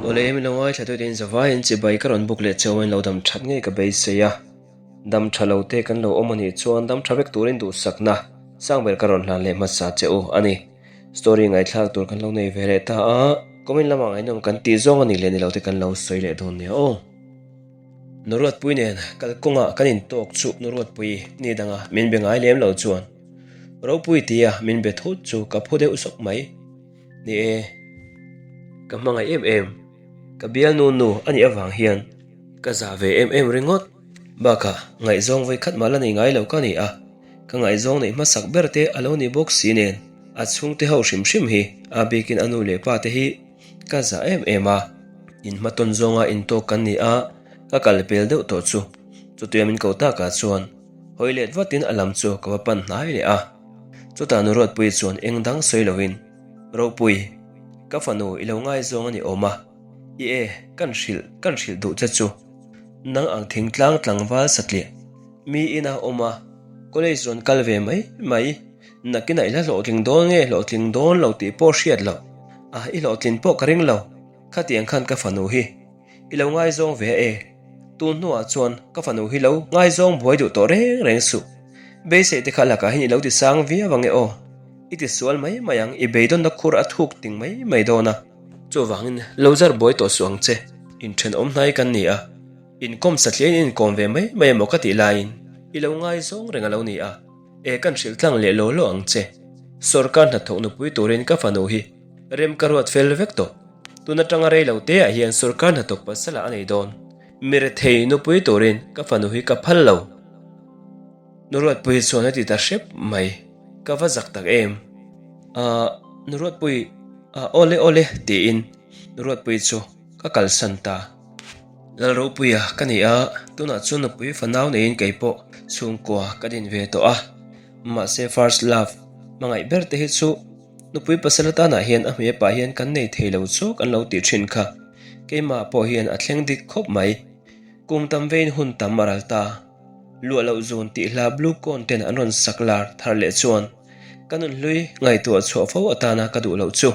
Awle min lo ngaithla tute in zavaiin chibai ka rawn buk leh cheu a in lo dam that ngei ka beisei a, dam tha lo te kan lo awm a nih chuan dam tha vek turin duhsakna sang ber ka rawn hlan leh hmasa che u a ni. Story ngaihthlak tur kan lo nei ve leh ta a, comment lamah ngaihnawm kan tih zawng a nih leh ni lo te kan lo sawi leh dawn nia aw. Nuruatpui nen kalkawngah kan intawk chu Nuruatpui ni danga min be ngai lem lo chuan Ropui tia min be thut chu ka phu deuh sawk mai. Ni e, ka hmangaih em em, ka bialnu nu a nih avang hian ka zah ve em em ringawt. Bakah ngaihzawng vawi khat mah la nei ngai lo ka ni a, ka ngaihzawng neih hmasak ber te a lo ni bawk si nen a chhungte ho hrim hrim hi a bikin a nu leh pa te hi Ka zah em em a, inhmatawn zawnga intawk kan ni a, ka kal pel deuh tawh chu. Chutia min ko takah chuan hawi let vatin a lam chu ka va pan hnai leh a. Chutah nu Ruatpuii chuan eng dang sawi loin, Ropui, ka fanu i lo ngaizawng a ni awm a, i e, kan hrilh, kan hrilh duh che chu. Nang ang thingtlang tlangval satliah mi ina awm a, college rawn kal ve mai mai. Nakinah i la hlawhtling dawn nge hlawhtling dawn lo tih pawh hriat loh a, i hlawhtlin pawh ka ring lo. Khatiang khan ka fanu hi i lo ngaizawng ve e. Tun hnuah chuan ka fanu hi lo ngaizawng buai duh tawh reng reng suh. Beisei te kha lakah hian i lo ti sang viau ang e aw. I ti sual mai mai ang, i beidawnna khur a thuk ting mai mai dawn a. Chuvangin lo zar buai tawh suh ang che. Inthenawm hnai kan ni a, inkawm satliain in inkawm ve mai mai emaw ka tih laiin i lo ngaizawng reng a lo ni a. E kan hrilh tlang leh law law ang che. Sorkar hnathawk nupui turin ka fanu hi rem ka ruat fel vek tawh. Tun atanga rei lo te ah hian sorkar hnathawk pasal ah a nei dawn. Mi rethei nupui turin ka fanu hi ka phal lo. Nuruatpui chuan a ti ta hrep mai. Ka va zak tak em. Ahh Nuruatpui ah awle awle tiin Nuruatpui chu ka kalsan ta. Lalropuia ka ni a, tunah chuan nupui fanau neiin kei pawh chhungkua ka din ve tawh a. Mahse first love hmangaih ber te hi chu nupui pasal atanah hian a hmei pah hian kan nei thei lo chu kan lo tih thin kha. Keimah pawh hian a thleng dik khawp mai. Kum tam vein hun tam a ral ta. Luah loh zun tih hla blue cone ten an rawn sak lar thar leh chuan ka nunhlui ngaihtuah chhuah fo atana ka duh loh chu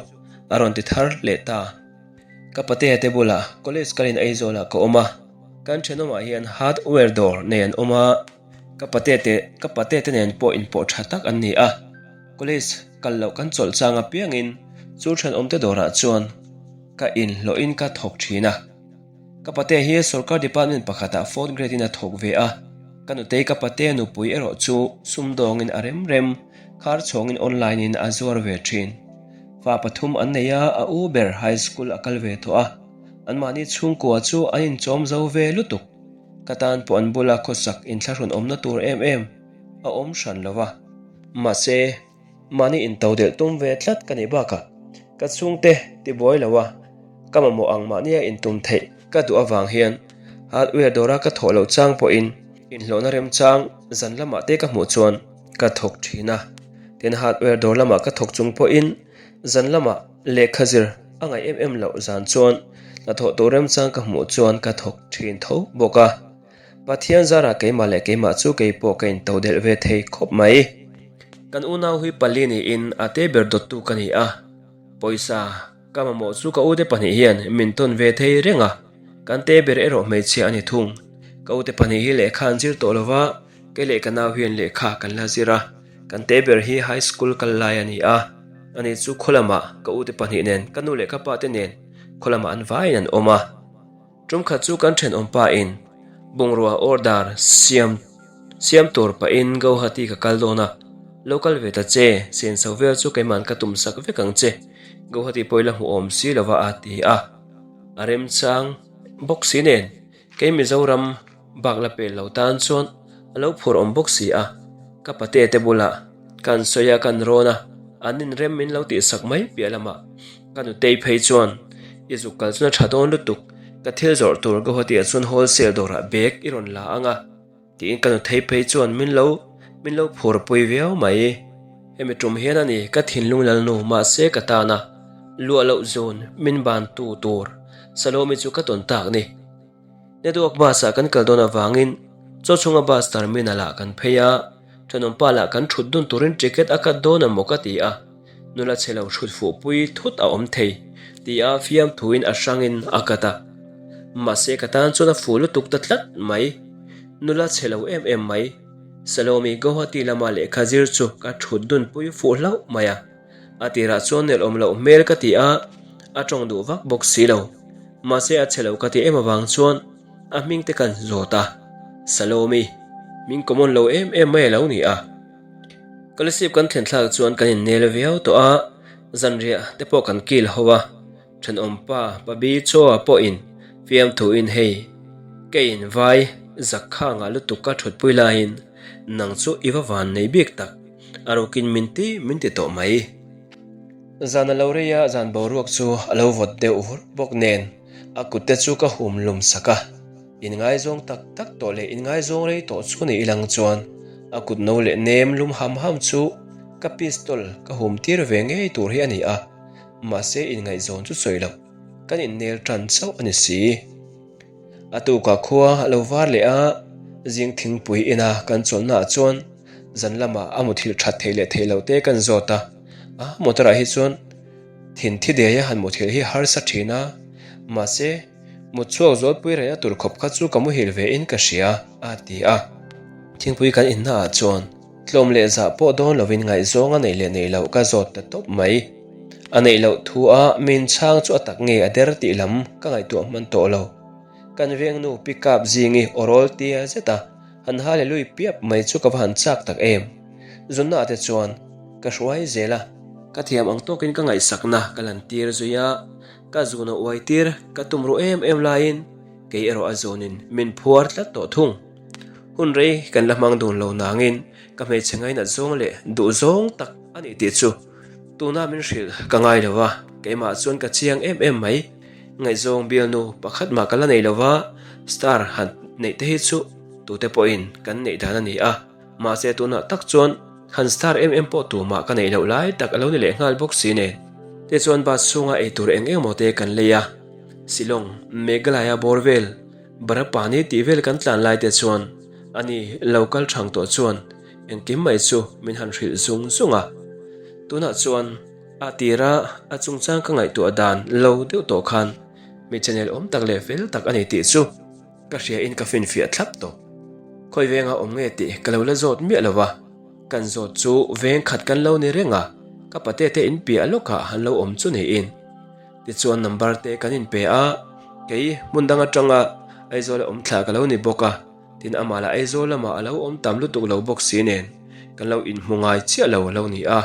a rawn ti thar leh ta. Ka patea te bulah college kalin Aizawlah ka awm a, kan thenawmah hian hardware dawr nei an awm a, ka patea te ka patea te nen pawh inpawh tha tak an ni a, college kal loh kan chawlh chang apiangin chu thenawmte dawrah chuan ka inhlawhin ka thawk thin a. Ka patea hi sorkar department pakhatah fourth grade in a thawk ve a, ka nutei ka patea nupui erawh chu sumdawngin a rem rem, khar chhawngin online in a zuar ve thin. Fa pathum an nei a, a u ber high school a kal ve tawh a, anmahni chhungkua chu an inchawm zo ve lutuk. Ka tan pawh an bula khawsak inthlahrun awmna tur em em a awm hran lo va. Mahse, mahni intodelh tum ve tlat ka nih bakah ka chhungte tibuai lo a, ka mamawh ang mahnia intum theih ka duh avang hian hardware dawra ka thawh loh chang pawhin inhlawhna remchang zan lamah te ka hmuh chuan ka thawk thin a. Tin, hardware dawr lamah ka thawk chung pawhin zan lamah lehkha zir a ngaih em em loh zan chuan hnathawh tur remchang ka hmuh chuan ka thawk thin tho bawk a. Pathian zarah keimah leh keimah chu kei pawh ka into delh ve thei khawp mai. Kan unau hi pali niin a te ber dawttu ka ni a, pawisa Ka mamawh chu ka ute pahnih hian min tawn ve thei reng a, kan te ber erawh hmeichhia a ni thung. Ka ute pahnih hi lehkha an zir tawh lo va, kei leh ka nau hian lehkha kan la zir a, kan te ber hi high school kal lai a ni a, ani chu khaw lamah ka ute pahnih nen ka nu leh ka pa te nen khaw lamah an vaiin an awm a. Tumkhat chu kan thenawm pa in bungrua order siam siam tur pahin Guwahati ka kal dawn a, lo kal ve ta che, senso vel chu keiman ka tum sak vek ang che, Guwahati pawh i la hmuh awm si lova a ti a, a remchang bawk si nen kei Mizoram bak la pel lo tan chuan a lo phur awm bawk si a, ka pate te bulah kan sawi a kan rawn a, an inrem min lo tihsak mai piah lamah ka nutei phei chuan i zuk kal chuan a tha dawn lutuk, ka thil zawrh tur Guwahati ah chuan wholesale dawrah bag i rawn la ang a tiin ka nutei phei chuan min lo min lo phur pui viau mai. Hemi tum hian a ni ka thinlung lalnu mahse ka tan a luah loh zun min ban tu tur Salome chu ka tawn tak ni. Network bus ah kan kal dawn avangin chaw chhunga bus terminal ah kan phei a, thenawmpa lah kan thut dun turin ticket a cut dawn amaw ka ti a, nula chhe lo thut fuh pui thut a awm thei. Ti a fiamthuin a hrangin a kat a. Mahse ka tan chuan a fuh lutuk ta tlat mai. Nula chhe lo em em mai. Salomi Guwahati lama lehkha zir chu ka thut dunpui fuh hlauh mai a. A tirah chuan nelawm loh hmel ka ti a, a tawng duh vak bawk si lo. Mahse a chhe lo ka ti em avang chuan a hming te kan zawt a. Salomi, min common lo em em mai a lo ni a. Scholarship kan thlen thlak chuan kan innel viau tawh a, zanriah te pawh kan kil ho a. Thenawmpa Pabi Chaw-a pawhin fiamthuin hei, keiin vai zak kha ngah lutuk ka thutpui laiin nang chu i va van nei bik tak, a rukin min ti min ti tawh mai. Zan a lo rei a, zan boruak chu a lo vawt deuh vur bawk nen a kut te chu ka hum lum sak a, inngaizawng tak tak tawh leh inngaizawng rei tawh chu ni ilang chuan a kut no leh nem lum ham ham chu ka pistol ka hum tir ve ngei tur hi a ni a. Mahse inngaihzawn chu sawi loh, kan innel tan chauh a ni si. A tukah khua a lo var leh a, zing thingpui ina kan chawlhnaah chuan zan lamah a muthilh that theih leh theih loh te kan zawt a, a motor ah hi chuan thin thi dei a han muthilh hi harsa thin a, mahse mut chhuak zawlpui rehna tur khawp kha chu ka muhil ve in ka hria a ti a. Thingpui kan innaah chuan Tlawm leh zah pawh dawn lovin ngaihzawng a neih leh neih loh ka zawt ta tawp mai. A neih loh thu a min chhang chu a tak nge a der tih lam ka ngaihtuah hman tawh lo. Kan vengnu pick up zingi aw rawl tia zet a han hallelui piap mai chu ka va han chak tak em. Zunna te chuan ka hruai zel a. Ka thiam ang tawkin ka ngaihsakna ka lan tir zui a, ka zun a uai tir ka tum ruh em em laiin kei erawh a zunin min phuar tlat tawh thung. Hun rei kan la hmang dun lo nangin ka hmeichhe ngainat zawng leh duh zawng tak a ni tih chu tuna min hrilh ka ngai lo a, keimah chuan ka chiang em em mai. Ngaihzawng bialnu pakhat mah ka la nei lo va, star han neih te hi chu tute pawhin kan neih dan a ni a, mahse tunah tak chuan han star em em pawh tumah ka neih loh lai tak a lo ni leh nghal bawk si nen. Tichuan bus chhunga eitur eng eng maw te kan lei a, Shillong, Meghalaya bawr vel, Barapani tih vel kan tlan lai te chuan ani lo kal thang tawh chuan engkim mai chu min han hrilh zung zung a. Tunah chuan a tira a chungchang ka ngaihtuah dan lo deuh tawh khan mi channel awm tak leh fel tak a ni tih chu ka hria in ka finfiah thlap tawh. Khawi venga awm nge tih ka lo la zawt miah lo va, kan zawt chu veng khat kan lo ni reng a, ka pate te in piah lawkah han lo awm chu niin. Tichuan number te kan inpe a, kei hmun dang atanga Aizawl a awm thla ka lo ni bawk a, tin amah lah Aizawl lamah a lo awm tam lutuk lo bawk si nen kan lo inhmu ngai chiah lo a lo ni a.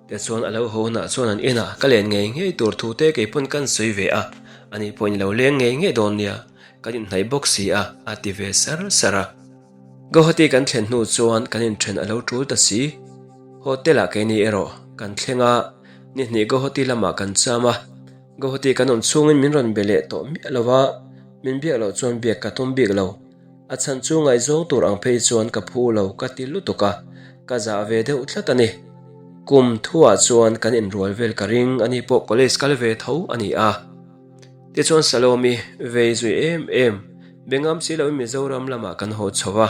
Tichuan a lo haw hunah chuan an inah ka len ngei ngei tur thu te kei pawn kan sawi ve a, ani pawhin i lo leng ngei ngei dawn nia, kan inhnaih bawk si a, a ti ve sar sar a. Guwahati kan thlen hnu chuan kan inthen a lo tul ta si. Hotel ah keini erawh kan thleng a, ni hnih Guwahati lamah kan cham a. Guwahati kan awm chhungin min rawn be leh tawh miah lo va, min biak loh chuan biak ka tum bik lo. A chhan chu ngaihzawng tur ang phei chuan ka phu lo ka ti lutuk a, ka zah ve deuh tlat a ni. Kum thuah chuan kan inrual vel ka ring, ani pawh college kal ve tho a ni a. Tichuan Salomi vei zui em em, be ngam si loin Mizoram lamah kan haw chho a.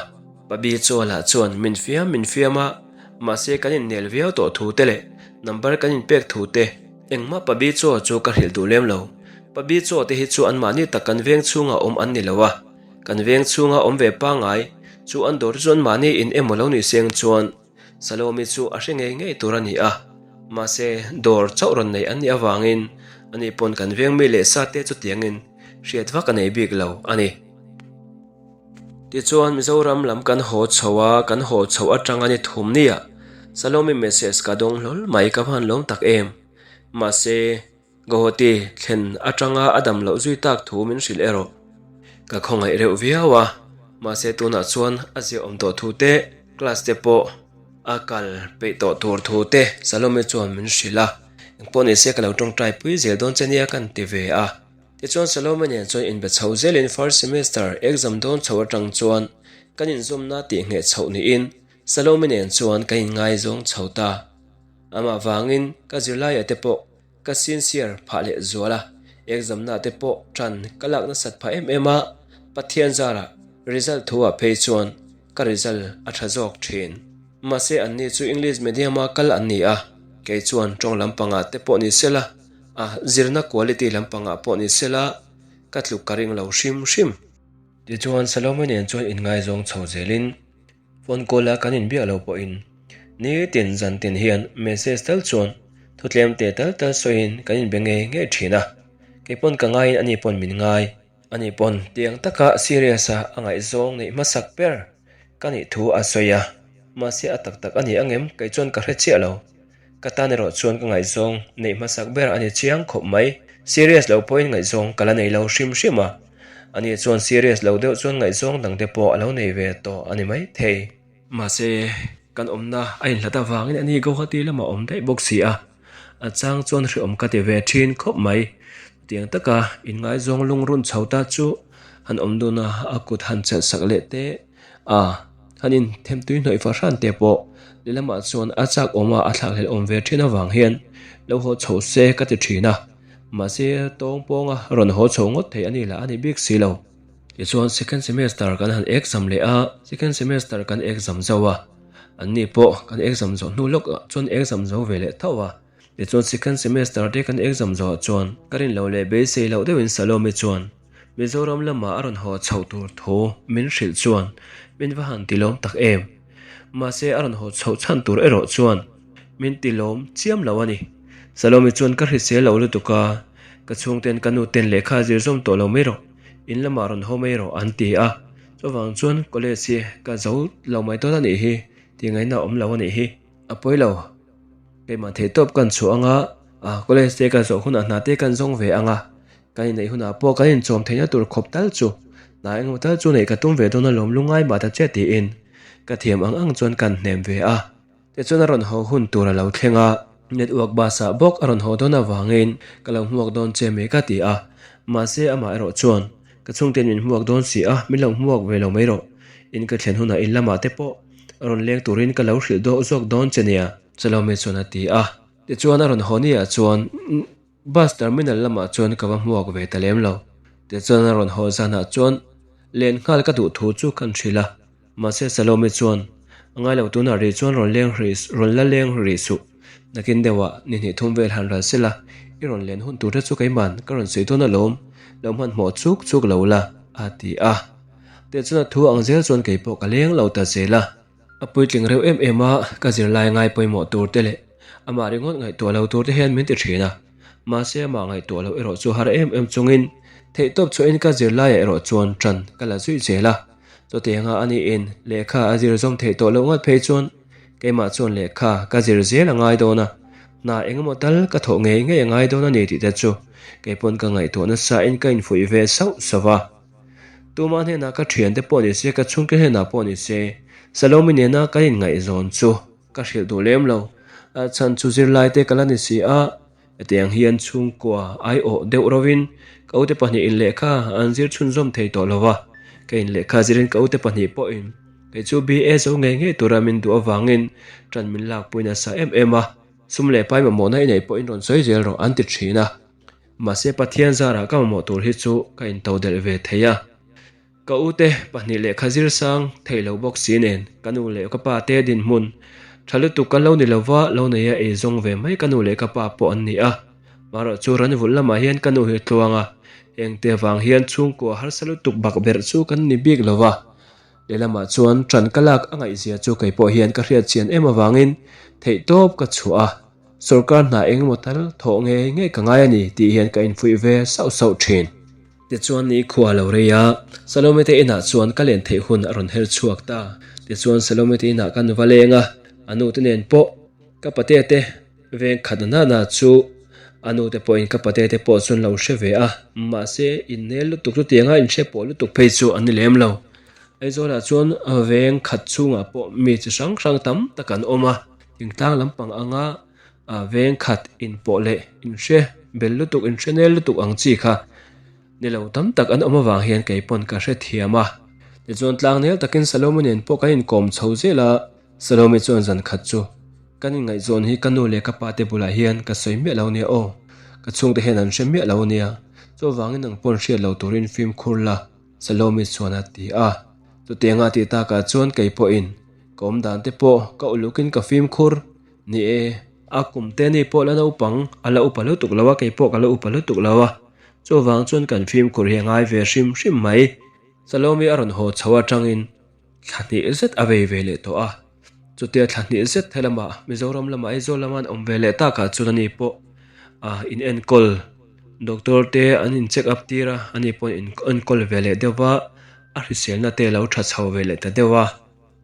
Pabi Chuala chuan min fiam min fiam a, mahse kan innel viau tawh thu te leh number kan inpek thu te engmah Pabi Chua chu ka hrilh duh lem lo. Pabi Chua te hi chu anmahni tak kan veng chhungah awm an ni lo a, kan veng chhunga awm ve pangngai chu an dawr chu anmahni in emaw lo ni seng chuan Salomi chu a hre ngei ngei tur a ni a, mahse dawr chauh rawn nei an nih avangin ani pawn kan veng mi leh sa te chutiangin hriat vak a nei bik lo a ni. Tichuan Mizoram lam kan haw chho a, kan haw chho atanga ni thum nia Salomi message ka dawng hlawl mai ka van lawm tak em. Mahse. Guwahati thlen atanga a dam loh zui tak thu min hrilh erawh ka khawngaih reuh viau a, mahse tunah chuan a ziahawm tawh thu te, class te pawh a kal peih tawh tur thu te Salome chuan min hrilh a, engpawh nise ka lo tawngtai pui zel dawn che nia kan ti ve a. Tichuan Salome nen chuan inbe chho zelin first semester exam dawn chho atang chuan kan inzawmna tih ngheh chhoh niin Salome nen chuan kan inngaizawng chho ta. Amah vangin ka zirlaiah te pawh Ka sincere phah leh zual a, exam na te pawh tan ka lak nasat phah em em a, Pathian zarah result thu ah phei chuan ka result a tha zawk thin. Mahse an ni chu English medium a kal an ni a, kei chuan tawng lampangah te pawh ni sela. A zirna quality lampangah pawh ni sela ka tluk ka ring lo hrim hrim. Tichuan Salome nen chuan inngaizawng chho zelin phone call a kan inbiak lo pawhin nitin zan tin hian message tal chuan thu tlem te tal tal sawiin kan inbe ngei ngei thin a, kei pawn ka ngaiin ani pawn min ngai. Ani pawn tiang taka serious a a ngaihzawng neih hmasak ber ka nih thu a sawi a, mahse a tak tak a ni angem kei chuan ka hre chiah lo. Ka tan erawh chuan ka ngaihzawng neih hmasak ber a ni chiang khawp mai. Serious lo pawhin ngaihzawng ka la nei lo hrim hrim a, ani chuan serious lo deuh chuan ngaihzawng dangte pawh a lo nei ve tawh a ni mai thei. Mahse, kan awmna a inhlat avangin ani Guwahati lamah awm daih bawk si a, a chang chuan hreawm ka ti ve thin khawp mai. Chutiang taka inngaizawng lungrun chho ta chu han awm dun a, a kut han chelh sak leh te a, han inthem tui hnawih fahran te pawh lehlamah chuan a chak awm a, a thlakhlelh awm ve thin avang hian lo haw chho se ka ti thin a, mahse tawng pawnga rawn haw chho ngawt thei a ni lah a ni bik si lo. Tichuan second semester kan han exam leh a, second semester kan exam zo a, anni pawh kan exam zawh hnu lawk ah chuan exam zo ve leh tho a. Tichuan second semester te kan exam zawh chuan ka rin loh leh beisei loh deuhin Salome chuan Mizoram lamah a rawn haw chhoh tur thu min hrilh chuan min va han tilawm tak em. Mahse a rawn haw chhoh chhan tur erawh chuan min tilawm chiam lo a ni. Salome chuan ka hrisel lo lutuk a, ka chhungten ka nu ten lehkha zir zawm tawh lo mai rawh, in lamah rawn haw mai rawh an ti a. Chuvang chuan college hi ka zo lo mai dawn a nih hi tih ngaihna a awm lo a nih hi. A pawi lo. Keimah theih tawp kan chhuah anga, ah college te kan zawh hunah hna te kan zawng ve anga, kan inneih hunah pawh kan inchawm theihna tur khawp tal chu hna engemaw tal chu neih ka tum ve dawn alawm lungai mah ta che tiin ka thiam ang ang chuan kan hnem ve a. Tichuan a rawn haw hun tur a lo thleng a, network bus ah bawk a rawn haw dawn avangin ka lo hmuak dawn che mai ka ti a, mahse amah erawh chuan ka chhungten min hmuak dawn si a, min lo hmuak ve lo mai rawh, in ka thlen hunah in lamah te pawh rawn leng turin ka lo hrilh dawh zawk dawn che nia. Salome chuan a ti a. Tichuan a rawn haw ni ah chuan bus terminal lamah chuan ka va hmuak ve ta lem lo. Tichuan a rawn haw zanah chuan len nghal ka duh thu chu kan hrilh a. Mahse Salome chuan a ngai lo tunah rih chuan rawn leng rih rawn la leng rih suh. Nakin deuhah ni hnih thum vel han ral sela i rawn len hun tur te chu keiman ka rawn sawi dawn alawm lo hmanhmawh chuk chuk lo la a ti a. Tichuan a thu ang zel chuan keipawh ka leng lo ta zel a. A puitling reuh em em a, ka zirlai ngai pawimawh tur te leh amah ringawt ngaihtuah lo tur te hian min ti thin a. Mahse amah ngaihtuah loh erawh chu har em em chungin theihtawp chhuahin ka zirlaiah erawh chuan tan ka la zuih zel a. Chutianga a niin lehkha a zir zawm theih tawh loh ngat phei chuan keimah chuan lehkha ka zir zel a ngai dawn a, hna engemaw tal ka thawh ngei ngei a ngai dawn a ni tih te chu keipawn ka ngaihtuah nasain ka infuih ve sauh sauh a. Tuma hnenah ka thiante pawh ni se, ka chhungte hnenah pawh ni se, Salome nena kan inngaihzawn chu ka hrilh duh lem lo. A chhan chu zirlaite ka la ni si a, hetiang hian chhungkua aiawh deuh rovin ka ute pahnihin lehkha an zir chhunzawm thei tawh lo va, ka inlehkha zirin ka ute pahnih pawhin kei chu BA zo ngei ngei tura min duh avangin ṭan min lakpui nasa em em a, sum leh pai mamawhna i neih pawhin rawn sawi zel rawh an ti ṭhin a. Mahse Pathian zarah ka mamawh tur hi chu ka intodelh ve thei a. Ka ute pahnih lehkha zir sang thei lo bawk si nen ka nu leh ka pa te dinhmun tha lutuk kan lo ni lova lo neia ei zawng ve mai ka nu leh ka pa pawh an ni a. Marawh chu ran vulh lamah hian ka nu hi tluang a, engte vang hian chhungkua harsa lutuk bak berh chu kan ni bik lova. Lehlamah chuan ṭan ka lak a ngaihzia chu kei pawh hian ka hriat chian em avangin theihtawp ka chhuah a. Sorkar hna engemaw tal thawh ngei ngei ka ngai a ni tih hian ka infuih ve sauh sauh thin. Tichuan ni khua lo rei a, Salome te inah chuan ka len theih hun a rawn her chhuak ta. Tichuan Salome te inah kan va leng a, a nu te nen pawh ka pate te veng khat na na chu a nu te pawhin ka pate te pawh chuan lo hre ve a, mahse innel lutuk chutianga inhre pawh lutuk phei chu an ni lem lo. Aizawlah chuan veng khat chhungah pawh mi chi hrang hrang tam tak an awm a. Thingtlang lampang anga veng khat inpawh leh inhre bel lutuk, inhre nel lutuk ang chi kha ni lo tam tak an awm avang hian kei pawn ka hre thiam a. Tichuan tlang nel takin Salome nen pawh kan inkawm chho zel a, Salome chuan zan khat chu kan inngaihzawn hi ka nu leh ka pa te bulah hian ka sawi miah lo nia aw, ka chhungte hian an hre miah lo nia, chuvangin nang pawn hriat lo turin fimkhur la, Salome chuan a ti a. Chutianga tih takah chuan kei pawhin Ka awm dan te pawh ka ulukin ka fimkhur. Ni e, A kum te ni pawh la naupang a la upa lutuk lo a, kei pawh ka la upa lutuk lo a, chuvang chuan kan fimkhur hi a ngai ve hrim hrim mai. Salome a rawn haw chho atangin thla hnih zet a vei ve leh tawh a, chutia thla hnih zet he lamah Mizoram lamah Aizawl lama an awm ve leh takah chuan ani pawh ah in enkawl doctor te an in check up tir a, ani pawh in enkawl ve leh deuh va, a hriselna te a lo tha chho ve leh ta deuh a.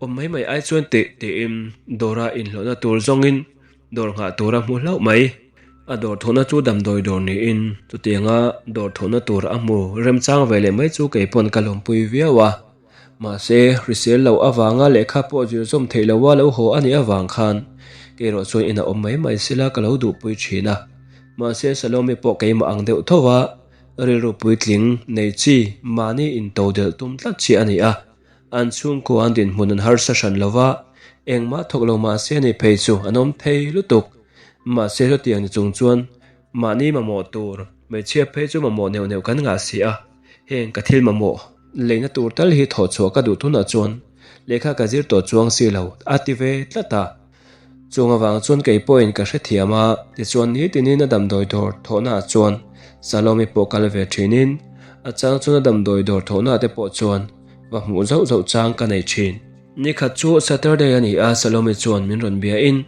Awm mai mai ai chuan tih tiin dawra inhlawhna tur zawngin dawr nghah tur a hmu hlauh mai. A dawr thawhna chu damdawi dawr niin chutianga dawr thawhna tur a hmu remchang ve leh mai chu kei pawn ka lawmpui viau a. Mahse, hrisel loh avanga lehkha pawh zir zawm theih loha lo haw a nih avang khan kei erawh chuan ina awm mai mai sela ka lo duhpui thin a. Mahse, Salome pawh keimah ang deuh tho va, rilru puitling nei chi mahni intodelh tum tlat chi a ni a. An chhungkua an dinhmun an harsa hran lo va, engmah thawk lo mah se ni phei chu an awm thei lutuk. Mahse chutiang ni chung chuan mahni mamawh tur, hmeichhia phei chu mamawh neuh neuh kan ngah si a, heng ka thil mamawh leina tur tal hi thawh chhuah ka duh tunah chuan lehkha ka zir tawh chuang si lo a ti ve tlat a. Chung avang chuan kei pawhin ka hrethiam a, tichuan nitinin a damdawi dawr thawhnaah chuan Salome pawh kal ve thinin a chang chuan a damdawi dawr thawhnaah te pawh chuan va hmuh zauh zauh chang ka nei thin. Nikhat chu Saturday a ni a, Salome chuan min rawn biain,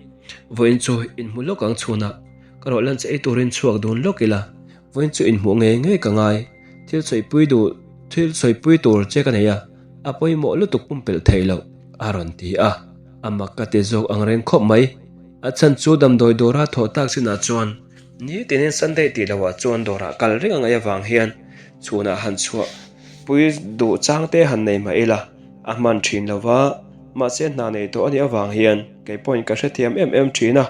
Vawiin chu inhmu lawk ang chhunah ka rawh lunch ei turin chhuak dun lawk ila, vawiin chu inhmuh ngei ngei ka ngai, thil sawipui duh thil sawipui tur che ka nei a, a pawimawh lutuk pumpelh theih loh a rawn ti a. A mak ka ti zawk ang reng khawp mai. A chhan chu damdawi dawra thawh tak chinah chuan nitinin Sunday tih lohah chuan dawrah kal reng a ngaih avang hian chhunah han chhuah pui duh chang te han nei mah ila a hman thin lo va, mahse hna nei tawh a nih avang hian kei pawhin ka hrethiam em em thin a,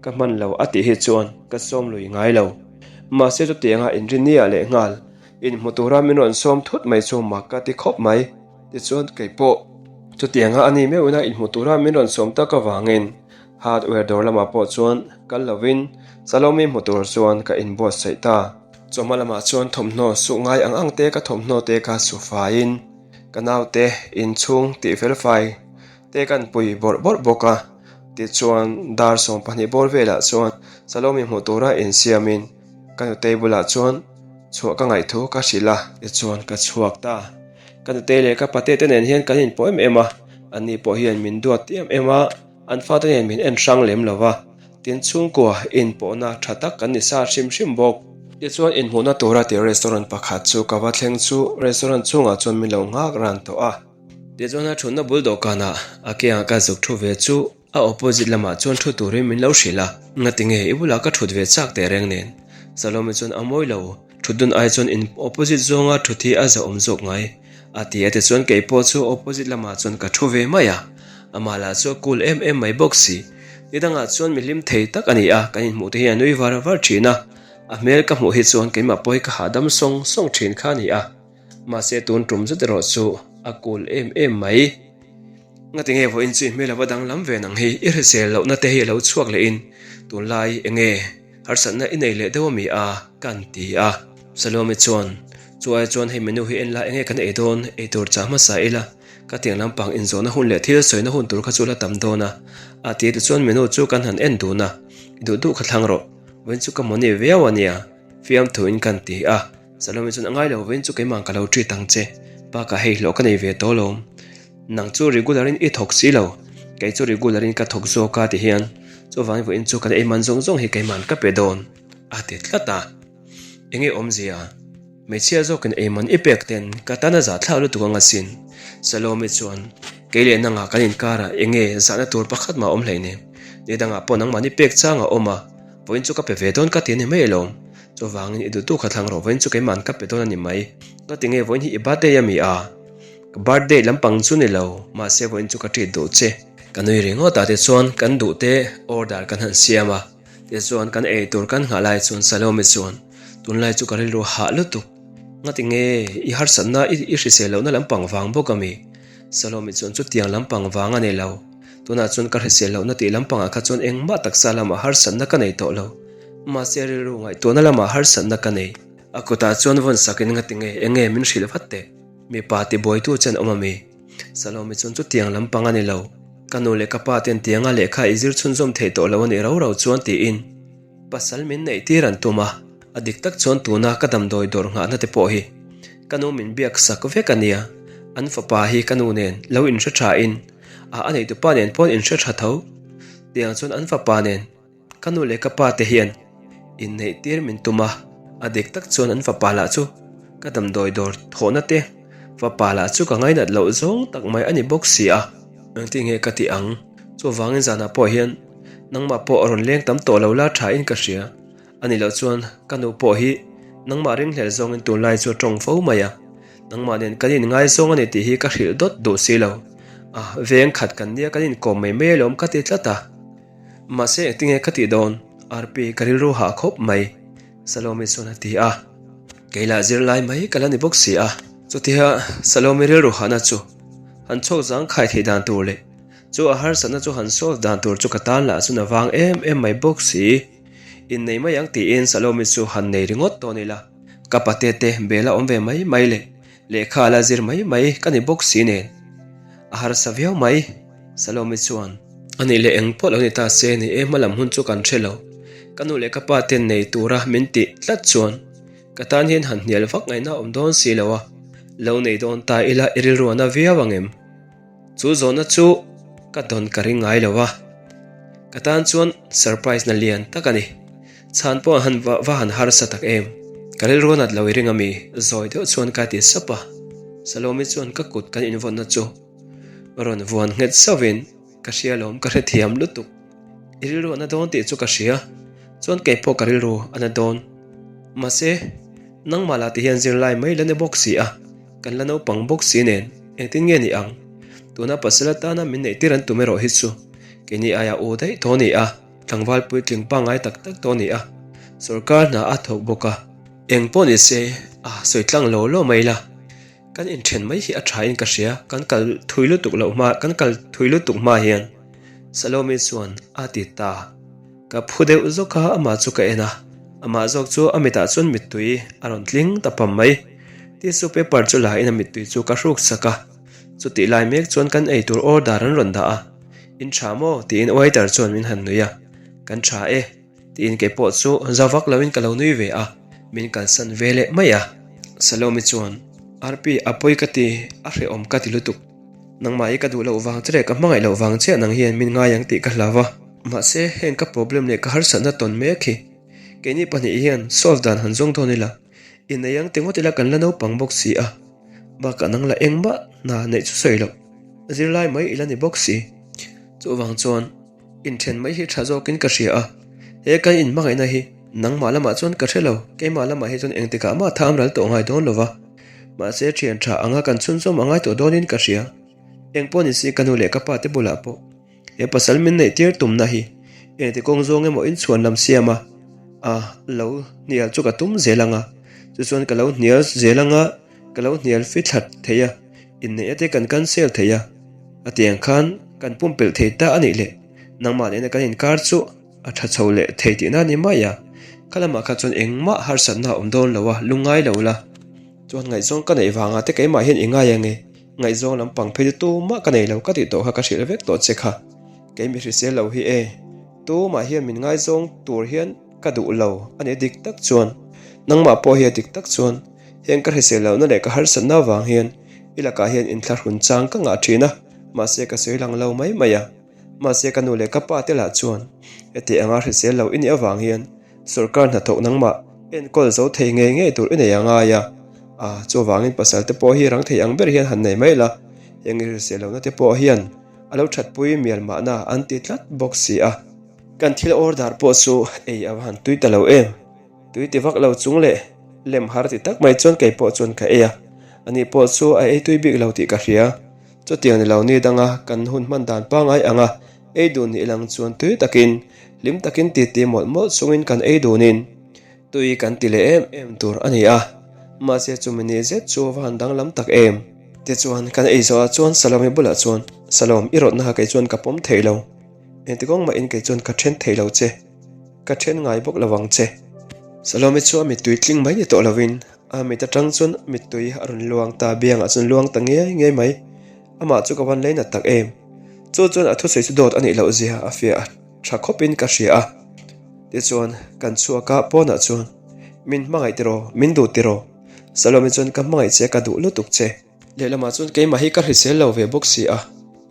ka hman lo a tih hi chuan ka sawm lui ngai lo. Mahse chutianga inrinni-ah lehnghal inhmu tura min rawn sawm thut mai chu mak ka ti khawp mai. Tichuan kei pawh chutianga a ni meuhin a inhmu tura min rawn sawm tak avangin hardware dawr lamah pawh chuan kal lovin Salome hmu tur chuan ka inbuatsaih ta. Chawhma lamah chuan thawmhnaw suh ngai ang ang te ka thawmhnaw te kha su faiin ka naute inchhung tih fel fai te kan pui bawrh bawrh bawk a. Tichuan dar 12 bawr velah chuan Salome hmu tura insiamin ka nutei bulah chuan chhuah ka ngaihthu ka hrilh a, tichuan ka chhuak ta. Ka nutei leh ka pate te nen hian kan inpawh em em a, anni pawh hian min duat em em a, an fate nen min en hrang lem lo va, tin chhungkua inpawhna tha tak kan ni sa hrim hrim bawk. Tichuan inhmuhna tura tih restaurant pakhat chu ka va thleng chu restaurant chhungah chuan min lo nghak ran tawh a. Tichuan a thutna bul dawhkanah a kiangah ka zuk thu ve chu A opposite lamah chuan thu turin min lo hrilh a, ngatinge i bulah ka thut ve chak teh reng nen. Salome chuan a mawi lo, thut dun ai chuan in opposite zawnga thut hi a zahawm zawk ngai, a ti a tichuan kei pawh chu opposite lamah chuan ka thu ve mai a, amah lah chu a cool em em mai bawk si. Nidangah chuan mi hlim thei tak a ni a, kan inhmuh te hi a nui var var thin a, a hmel ka hmuh hi chuan keimah pawh hi ka hahdam sawng sawng thin kha a ni a, mahse tun tum zet erawh chu a cool em em mai. Ngatinge vawiin chu i hmel a va danglam ve nang hi, i hrisel lohna te hi a lo chhuak leh in tunlai enge harsatna i nei leh deuh ami a? Kan ti a. Salome chuan, Chu ai chuan hei menu hi en la enge kan ei dawn, ei tur chah hmasa ila, ka tiang lampang inzawhna hun leh thil sawina hun tur kha chu la tam dawn a, a ti tichuan menu chu kan han en dun a, i duh duh kha thlang rawh, vawiin chu ka mawni viau a nia, fiamthu in kan ti a. Salome chuan a ngai lo vawiin chu keimah ka lo treat ang che, bakah hei hlawh ka nei ve tawh alawm. Nang chu regular in i thawk si lo, kei chu regular in ka thawk zawk a ti hian chuvangin vawiin chu kan ei man zawng zawng hi keiman ka pe dawn a ti tlat a. Enge awmzia? Hmeichhia zawkin ei man i pek ten ka tan a zahthlak lutuk ang asin. Salome chuan kei leh nangah kan inkarah enge zahna tur pakhat mah a awm hleinem, ni dangah pawh nangmahni pek chang a awm a, vawiin chu ka pe ve dawn ka ti a ni mai alawm. Chuvangin i duhtu kha thlang rawh vawiin chu keiman ka pe dawn a ni mai. Ka ti nge vawiin hi i birthday a mi a? Ka birthday lampang chu ni lo, mahse vawiin chu ka treat duh che. Ka nui ringawt a tichuan kan duh te order kan han siam a, tichuan kan ei tur kan nghah lai chuan Salome chuan tunlai chu ka rilru hah lutuk. Ngati nge i harsatna i hrisel lohna lampang vang bawk a mi? Salome chuan chutiang lampang vang a ni lo. Tunah chuan ka hrisel lohna tih lampangah kha chuan engmah taksa lamah harsatna ka nei tawh lo. Mahse rilru ngaihtuahna lamah harsatna ka nei. A kutah chuan vawn sakin ngati nge enge min hrilh vat teh. Mipa tibuaitu chen awm a mi? Salome chuan chutiang lampang a ni lo. Ka nu leh ka pa ten tianga lehkha i zir chhunzawm thei tawh lo a nih rau rau chuan tiin pasal min neih tir an tum a, a dik tak chuan tuna ka damdawi dawrh nghahna te pawh hi ka nu min biak sak vek a nia, an fapa hi ka nu nen lo inhre tha in a a neihtupa nen pawh an inhre tha tho tiang chuan an fapa nen Ka nu leh ka pa te hian inneih tir min tum a, a dik tak chuan an fapa lah chu ka damdawi dawr thawhna te fapa lah chu ka ngainat loh zawng tak mai a ni bawk si a. Engtin nge ka tih ang? Chuvangin zanah pawh hian nangmah pawh a rawn leng tam tawh lo la tha in ka hria. A nih loh chuan ka nu pawh hi nangmah ringhlel zawngin tunlai chu a tawng fo mai a, nangmah nen kan inngaizawng a ni tih hi ka hrilh dawt duh si lo. A, veng khat kan nia kan inkawm mai mai alawm ka ti tlat a. Mahse engtinge ka tih dawn? Arpi ka rilru hah khawp mai, Salome chuan a ti a. Kei lah zirlai mai ka la ni bawk si a. Chutia Salome rilru hahna chu han chhawk zang khai theih dan tur leh chu a harsatna chu han solve dan tur chu ka tan lah chuan a vang em em mai bawk si. Innei mai ang tiin Salome chu han nei ringawt dawn ila, ka pate te bel a awm ve mai mai leh Lehkha la zir mai mai ka ni bawk si nen a harsa viau mai, Salome chuan. A nih leh eng pawh lo ni ta se ni e hmalam hun chu kan hre lo. Ka nu leh ka pa ten nei tura min tih tlat chuan ka tan hian han hnial vak ngaihna a awm dawn si lo a, lo nei dawn ta ila i rilru a na viau ang em? Chu zawhna chu ka dawn ka ring ngai lo a, ka tan chuan surprise na lian tak a ni. Chhan pawh han va han harsa tak em? Ka rilru a nat lo i ring a mi? Zawi deuh chuan ka ti sap a. Salome chuan ka kut kan invawnna chu rawn vuan nghet sauhin ka hria lawm ka hrethiam lutuk. I rilru a na dawn tih chu ka hria, chuan kei pawh ka rilru a na dawn. Mahse, nangmah lah ti hian zirlai mai la ni bawk si a. Kan la naupang bawk si nen engtin nge ni ang? Tuna pasal atana min neih tir an tum erawh hi chu keini aia u daih tawh a ni a, tlangval puitling pangngai tak tak tawh a ni a, sorkar hna a thawk bawk a. Eng pawh ni se a sawi tlang lo lo mai la, kan inthen mai hi a tha in ka hria, kan kal thui lutuk loh hma, kan kal thui lutuk hma hian Salome chuan a ti ta. Ka phu deuh zawk a, amah chu ka en a, amah zawk chu a mitah chuan mittui a rawn tling ta pam mai. Tissue paper chu la in a mittui chu ka hruk sak a, chutih lai mek chuan kan ei tur order an rawn dah a, In tha maw? tiin waiter chuan min han nui a, Kan tha e tiin kei pawh chu za vak loin ka lo nui ve a, min kalsan ve leh mai a. Salome chuan, Arpi a pawi ka ti, a hrehawm ka ti lutuk. Nangmah hi ka duh loh vang che leh ka hmangaih loh vang chiah nang hian min ngai ang tih ka hlau a. Mahse, heng ka problem leh ka harsatna tawn mek hi keini pahnih hian solve dan han zawng dawn ila, innei ang ti ngawt ila kan la naupang bawk si a, bakah nang la engmah hna neih chu sawi loh, zirlai mai ila ni bawk si. Chuvang chuan Inthen mai hi tha zawkin ka hria a, he kan inhmangaihna hi nangmah lamah chuan ka hre lo, keimah lamah hi chuan engtikah mah tham ral tawh ngai dawn lo va, mahse thian tha anga kan chhunzawm a ngai tawh dawnin ka hria. Engpawh ni si ka nu leh ka pa te bulah pawh he pasal min neih tir tumna hi engti kawng zawng emaw inchhuan lam siam a, a lo hnial chu ka tum zel anga, chu chuan ka lo hnial zel anga ka lo hnial fithlat thei a. Inneih ate kan cancel thei a, a ti ang khan kan pumpelh thei ta a nih leh nangmah nena kan inkar chu a tha chho leh thei tihna a ni mai a, kha lamah kha chuan engmah harsatna a awm dawn lo a, lungngai lo la. Chuan ngaihzawng ka neih vangah te keimah hian i ngai ange, ngaihzawng lampang phei chu tumah ka nei lo ka tih tawh kha ka hrilh vek tawh che kha, kei mi hrisel lo hi e, tumah hian min ngaizawng tur hian ka duh lo a ni dik tak chuan, nangmah pawh hi a dik tak chuan. Heng ka hrisel lohna leh ka harsatna avang hian i lakah hian inthlahrun chang ka ngah thin a, mahse ka sawi lang lo mai mai a. Mahse ka nu leh ka pa te lah chuan heti anga hrisel lo i nih avang hian sawrkar hnathawk nangmah enkawl zo thei ngei ngei tur i nei a ngai a, a chuvangin pasal te pawh hi rang thei ang ber hian han nei mai la, heng i hrisel lohna te pawh hian a lo thatpui mial mahna an ti tlat bawk si a. Kan thil order pawh chu ei a va han tui ta lo em. Tui ti vak lo chung leh lem har ti tak mai chuan kei pawh chuan ka ei a, ani pawh chu a ei tui bik lo tih ka hria. Chutiang ni lo ni danga kan hun hman dan pangngai anga ei dun nih lang chuan tui takin, hlim takin titi mawlh mawlh chungin kan ei dunin tui kan ti leh em em tur a ni a, mahse chumi ni zet chu a va han danglam tak em. Tichuan kan ei zawhah chuan Salome bulah chuan, Salom, i rawtna kha kei chuan ka pawm thei lo, engtikawng mahin kei chuan ka then thei lo che. Ka then ngai bawk lo ang che. Salome chu a mittui tling mai ni tawh lovin a mit atang chuan mittui a rawn luang ta, biangah chuan luang ta ngei ngei mai. Amah chu ka van lei nat tak em. Chu chuan a thusawi chu dawt a nih loh zia a fiah a tha khawpin ka hria a. Tichuan, kan chhuak a, pawnah chuan, Min hmangaih tiraw? Min duh tiraw? Salome chuan, Ka hmangaih che, ka duh lutuk che. Lehlamah chuan keimah hi ka hrisel lo ve bawk si a,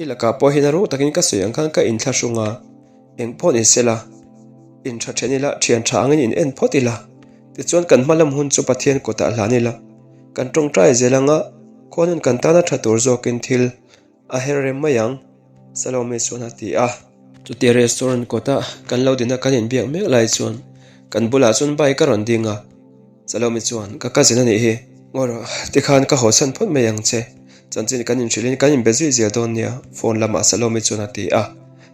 i lakah pawh hian a ruh takin ka sawi ang khan ka inthlahrung a, eng pawh ni sela, intha then ila, thian tha angin in en phawt ila, tichuan kan hma lam hun chu Pathian kawtah hlan ila, kan tawngtai zel anga khuanun kan tana tha tur zawkin thil A her rem mai ang, Salome chuan a ti a. Chutia restaurant kawta kan lo dina kan inbiak mek lai chuan kan bulah chuan bike a rawn ding a. Salome chuan, Ka cousin a nih hi. Ngaw rawh, tikhan ka haw chhan phawt mai ang che. Chanchin kan inhrilhin kan inbe zui zel dawn nia, phone lamah Salome chuan a ti a.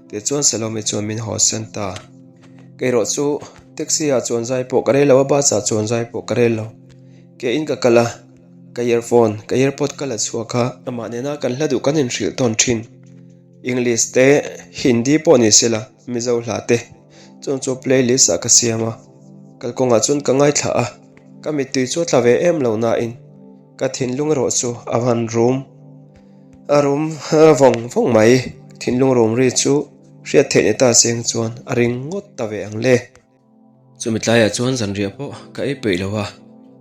Tichuan Salome chuan min haw san ta. Kei rawh chu taxi ah chuan zai pawh ka rel lo a, bus ah chuan zai pawh ka rel lo. Ke in ka kal a. Ka earphone, ka earpod ka la chhuak a. Amah nena kan hla duh kan inhrilh tawn thin. English te, Hindi pawh ni sela, Mizo hla te. Chuan chu playlist ah ka siam a. Kalkawngah chuan ka ngaithla a. Ka mittui chu a tla ve em lo nain ka thinlung erawh chu a han rum a rum vawng vawng mai. Thinlung rum ri chu hriat theih ni ta seng chuan a ring ngawt ta ve ang le. Chumi tlaiah chuan zanriah pawh ka ei peih lo a,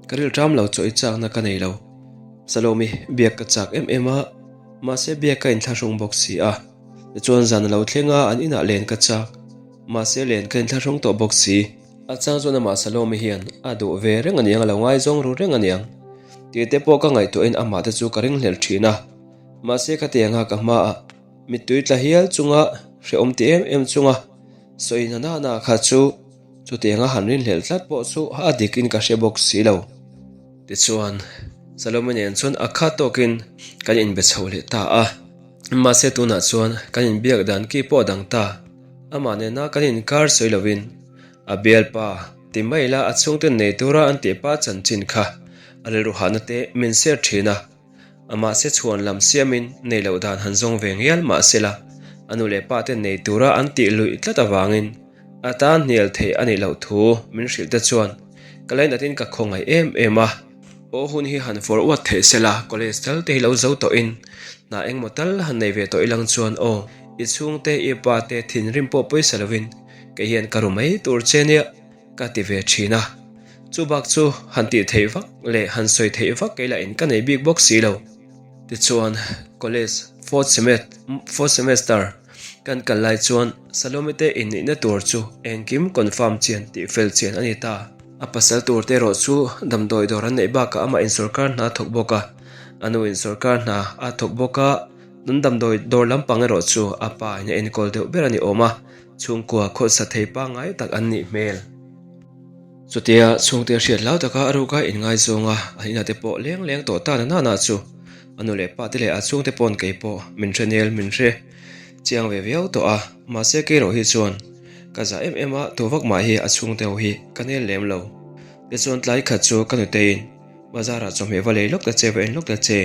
ka rilṭam lo chaw i chakna ka nei lo. Salome biak ka chak em em a, mahse biak ka inthlahrung bawk si a. Tichuan zan a lo thleng a, an inah len ka chak, mahse len ka inthlahrung tawh bawk si. A chang chuan amah Salome hian a duh ve reng aniang, a lo ngaizawng ru reng aniang tih te pawh ka ngaihtuahin amah te chu ka ringhlel ṭhin a, mahse khatianga ka hmaah mittui tla hial chunga hrehawm ti em em chunga Sawi na nana kha chu chutianga han rinhlelh tlat pawh chu a dik in ka hre bawk si lo. Tichuan, Salome nen chuan a khat tawkin kan inbe chho leh ta a. Mahse tunah chuan kan inbiak dan ki pawh a dang ta. Amah nena kan inkar sawi lovin a bialpa ti mai la a chhungte nei tura an tih pa chanchin kha a rilru hahna te min share thin a. Amah se chhuan lam siamin nei loh dan han zawng ve ngial mah sela, a nu leh pa te nei tura an tih luih tlat avangin a tan hnial theih a nih loh thu min hrilh te chuan ka lainatin ka khawngaih em em a. Aw hun hi han fawr uat theih sela, college tal te hi lo zo tawhin hna engmaw tal han nei ve tawh ilang chuan aw, i chhungte, i pa te thinrim pawh pawisa lovin kei hian ka ru mai tur che nia. Ka ti ve thin a, chu bak chu han tih theih vak leh han sawi theih vak kei lah in ka nei bik bawk si lo. Tichuan college fourth fourth semester kan kal lai chuan Salome te inneihna tur chu engkim confirm chian tih fel chian a ni ta. A pasal tur te erawh chu damdawi dawr an neih bakah amah in sawrkar hna a thawk bawk a, a nu in sawrkar hna a thawk bawk a, nun damdawi dawr lampang erawh chu a pa in a enkawl deuh ber a ni awm a. Chhungkua khawsa thei pangngai tak an nih hmel. Chutia chhungte hriat lau taka a ruka inngaizawng a, an inah te pawh leng leng tawh ta na nana chu a nu leh pa te leh a chhungte pawn kei pawh min hre nel min hre chiang ve viau tawh a, mahse kei rawh hi chuan ka zah em em a, tu vak mah hi a chhungte ho hi ka nel lem lo. Tichuan tlai khat chu ka nuteiin bazarah chawhmeh va lei lawk ta che va en lawk ta che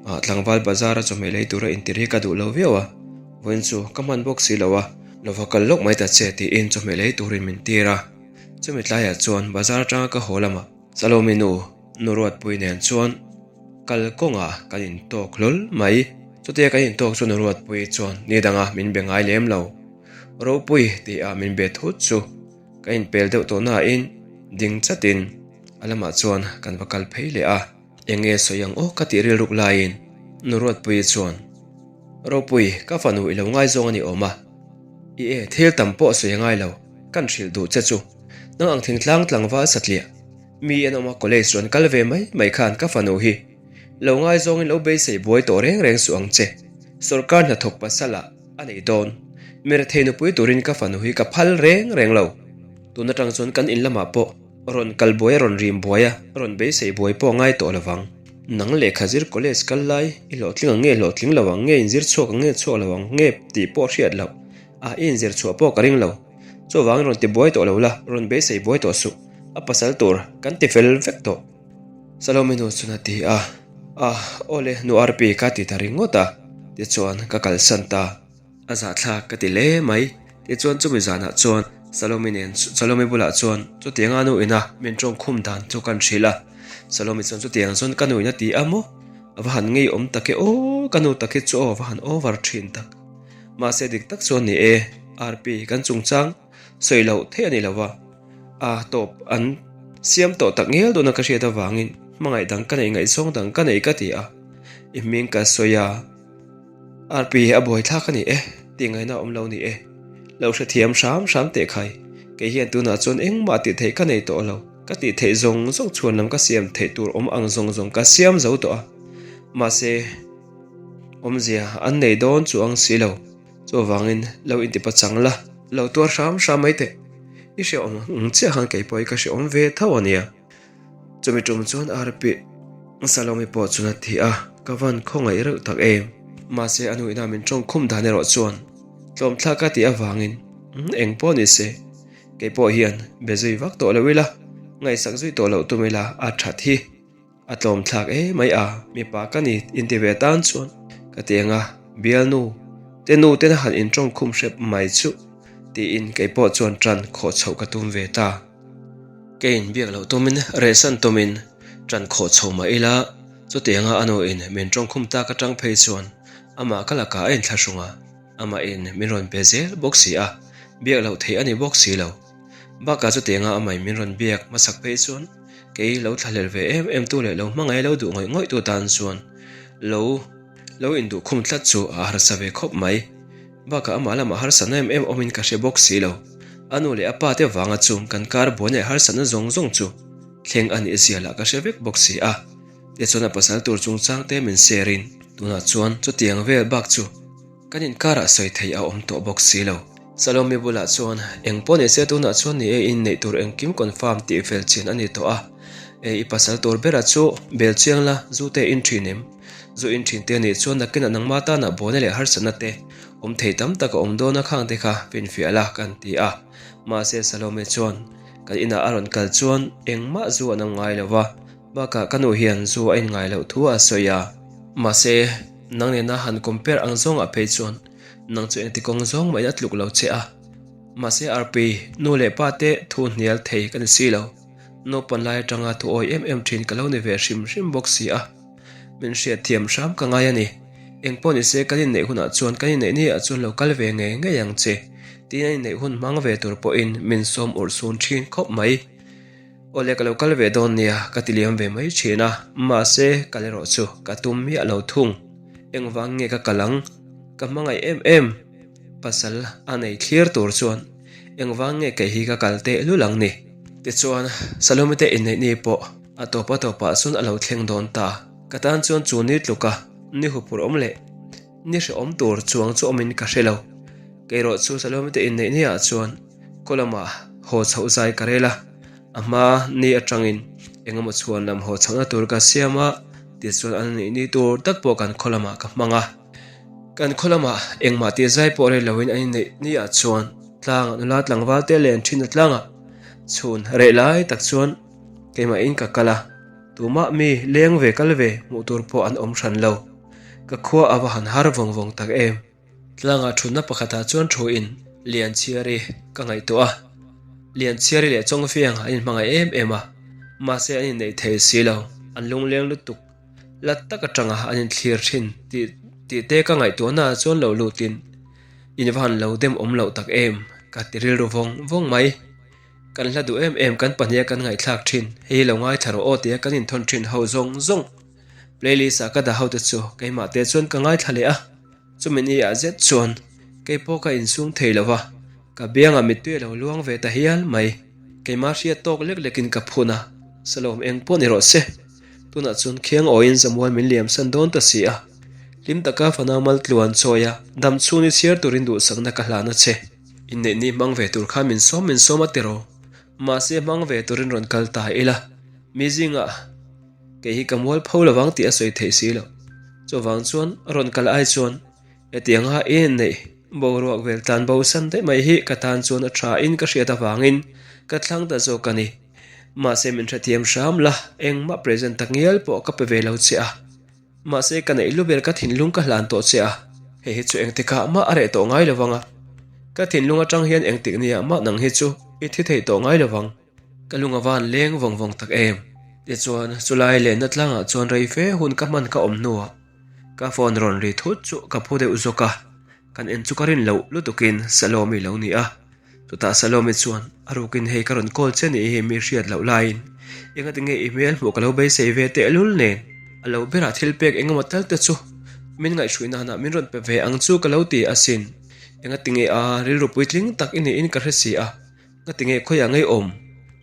a, tlangval bazara chawhmeh lei tura intir hi ka duh lo viau a, Vawiin chu ka hman bawk si lo a, lo va kal lawk mai ta che tiin chawhmeh lei turin min tir a. Chumi tlaiah chuan bazar atanga ka haw lamah Salome nu, nu Ruatpui nen chuan kal kawngah kan intawk hlawl mai. Chutia kan intawk chu nu Ruatpui chuan ni danga min be ngai lem lo. Ropui tia min be thut chu ka inpel deuh tawh nain ding chatin a lamah chuan kan va kal phei leh a. Eng nge sawi ang aw ka tih rilruk laiin nu Ruatpuii chuan, Ropui, ka fanu i lo ngaizawng a ni awm a. I e, thil tam pawh sawi a ngai lo, kan hrilh duh che chu. Nang ang thingtlang tlangval satliah, mi an awm a college rawn kal ve mai mai khan ka fanu hi lo ngaizawngin lo beisei buai tawh reng reng suh ang che. Sawrkar hnathawk pasal ah a nei dawn. Mi rethei nupui turin ka fanu hi ka phal reng reng lo. Tun atang chuan kan in lamah pawh rawn kal buai a rawn rim buai a, rawn beisei buai pawh a ngai tawh lo vang. Nang lehkha zir college kal lai, i hlawhtling ang nge hlawhtling lo ang nge, inzir chhuak ang nge chhuak lo ang nge tih pawh hriat loh a, i inzir chhuah pawh ka ring lo. Chuvangin rawn ti buai tawh lo la, rawn beisei buai tawh suh, a pasal tur kan ti fel vek tawh. Salome nu chuan a ti a, A, awle nu Arpi ka ti ta ringawt a, tichuan ka kalsan ta. A zahthlak ka ti hle mai. Tichuan chumi zanah chuan Salome nen Salome bulah chuan chutianga nu ina min tawng khum dan chu kan hrilh a. Salome chuan chutiang chuan ka nu in a ti a maw? A va han ngeiawm tak e aw, ka nu tak hi chu aw a va han over thin tak. Mahse dik tak chuan ni e, RP kan chungchang sawi loh theih a ni lo va, a tawp an siam tawh tak ngial dawna ka hriat avangin hmangaih dang ka neih ngaihzawng dang ka nei ka ti a, i hming ka sawi a. RP a buaithlak a ni e, tih ngaihna a awm lo ni e. Lo hrethiam hram hram teh khai, kei hian tunah chuan engmah tih theih ka nei tawh lo, ka tih theih zawng zawng chhuan lam ka siam theih tur awm ang zawng zawng ka siam zo tawh a, mahse awmzia an nei dawn chuang si lo, chuvangin lo intipachang la, lo tuar hram hram mai teh, i hreawm ang chiah khan kei pawh hi ka hreawm ve tho a nia. Chumi tum chuan Arpi Salomi pawh chuan a ti a, ka van khawngaih reuh tak em. Mahse a nuihna min tawng khum dan erawh chuan tlawmthlak ka tih avangin eng pawh ni se, kei pawh hian be zui vak tawh lo ila, ngaihsak zui tawh loh tum ila a that hi. A tlawmthlak e mai a, mipa ka ni inti ve tan chuan ka ti ang a, bialnu te nu tena han intawng khum hrep mai chuh tiin kei pawh chuan tan khawh chhoh ka tum ve ta. Ka inbiak loh tumin rehsan tumin ṭan khawh chho mah ila, chutianga a nuin min ṭawngkhum tak aṭang phei chuan amah ka lakah a inthlahrung a, amahin min rawn pe zel bawk si a, biak loh theih a ni bawk si lo. Bakah chutianga amahin min rawn biak hmasak phei chuan kei lo thlahlel ve em em tu leh lo hmangaih lo duh ngawih ngawih tu tan chuan lo lo induh khum tlat chu a harsa ve khawp mai. Bakah amah lamah harsatna em em awmin ka hre bawk si lo. A nu leh a pa te vanga chung kan kar buai leh harsatna zawng zawng chu thleng a nih zia lah ka hre vek bawk si a. Tichuan a pasal tur chungchang te min share in tunah chuan chutiang vel bak chu kan inkarah sawi theih a awm tawh bawk si lo. Salome bulah chuan eng pawh ni se tunah chuan ni e inneih tur engkim confirm tih fel chin a ni tawh a. E i pasal tur bera chu bel chiang la zu te in thin em? Zu in thin te anih chuan nakinah nangma tanah buaina leh harsatna te awm thei tam tak a awm dawn a khang te kha finfiah la kan ti a. Mahse Salome chuan kan inah a rawn kal chuan engmah zu an awm ngai lo va, bakah ka nu hian zu a in ngai loh thu a sawi a. Mahse nang nena han compare ang zawngah phei chuan nang chu engti kawng zawng mahin a tluk lo che a. Mahse Arpi, nu leh pa te thu hnial thei ka ni si lo. Naupan lai atanga thu awi em em thin ka lo ni ve hrim hrim bawk si a. Min hriat thiam hram ka ngai a ni. Eng pawh ni se kan inneih hunah chuan kan inneih ni ah chuan lo kal ve ngei ngei ang che. Tiin a inneih hun hmang ve tur pawhin min sawm urh sun thin khawp mai. Awle ka lo kal ve dawn nia ka ti liam ve mai thin a, mahse kal erawh chu ka tum miah lo thung. Engvang nge ka kal ang? Ka hmangaih em em. Pasal a nei thlir tur chuan engvang nge kei hi ka kal teh lul ang ni? Tichuan Salome te inneih ni pawh A tawp a tawpah chuan a lo thleng dawn ta. Ka tan chuan chu ni tluka ni hupur awm leh ni hrehawm tur chuang chu awmin ka hre lo. Keirawh chu Salome te inneih ni ah chuan khaw lamah haw chhoh zai ka rel a, a hma ni atangin engemaw chhuan lam haw chhohna tur ka siam a, tichuan an inneih ni tur tak pawh kan khaw lamah ka hmang a. Kan khaw lamah engmah tih zai pawh rel loin an inneih ni ah chuan tlangah nula tlangval te len thin a tlangah chhun reh lai tak chuan Keimahin ka kal a, tumah mi leng ve kal ve hmuh tur pawh an awm hran lo. Ka khua a va han har vawng vawng tak em. Tlangah thutna pakhatah chuan thuin Lianchhiari ka ngaihtuah a. Lianchhiari leh Chawngfiang an inhmangaih em em a, mahse an inneih thei si lo, an lungleng lutuk. La tak atanga an inthlir thin tih tih te ka ngaihtuahna ah chuan lo lutin in va han lo dem awm loh tak em ka ti rilru vawng vawng mai. Kan hla duh em em kan pahniha kan ngaihthlak thin, hei hi lo ngaithla rawh aw tia kan inthawn thin ho zawng zawng. Playlist ah ka dah ho te chu keimah te chuan ka ngaithla leh a, chumi ni ah zet chuan kei pawh ka insum thei lo va, ka biangah mittui a lo luang ve ta hial mai. Keimah hriat tawk lek lekin ka phun a, Salawm eng pawh ni rawh se. Tunah chuan khiang awiin Zamual min liamsan dawn ta si a, hlim taka fanau mal tluan chawi a, dam chhung ni chhiar turin duhsakna ka hlan a che. Inneih ni hmang ve tur khan min sawm min sawm a tiraw? Mahse hmang ve turin rawn kal ta ila, mi zingah kei hi ka mual pho lovang tih a sawi theih si lo. Chuvang chuan rawn kal ai chuan hetianga i inneih boruak vel tlan bo san daih mai hi ka tan chuan a tha in ka hriat avangin ka thlang ta zawk a ni. Mahse min hrethiam hram la, engmah present takngial pawh ka pe ve lo che a. Mahse ka neih lu ber ka thinlung ka hlan tawh che a, hei hi chu engtikah mah a reh tawh ngai lovang a, ka thinlung atang hian engtik niah mah nang hi chu i thi thei tawh ngai lovang. Ka lung a van leng vawng vawng tak em. Tichuan chulai lenna tlangah chuan rei fe hun ka hman ka awm hnuah ka phone rawn ri thut chu ka phu deuh zawk a. Kan en chu ka rin loh lutukin Salome lo ni a. Chutah Salome chuan, A rukin hei ka rawn call che nih hi mi hriat loh laiin engati nge i hmel hmuh ka lo beisei ve tehlul nen a lo berah thil pek engemaw tal te chu min ngaihhruih nanah min rawn pe ve ang chu ka lo ti asin. Engati nge a rilru puitling tak i niin ka hre si a, ngati nge khawiah ngei awm?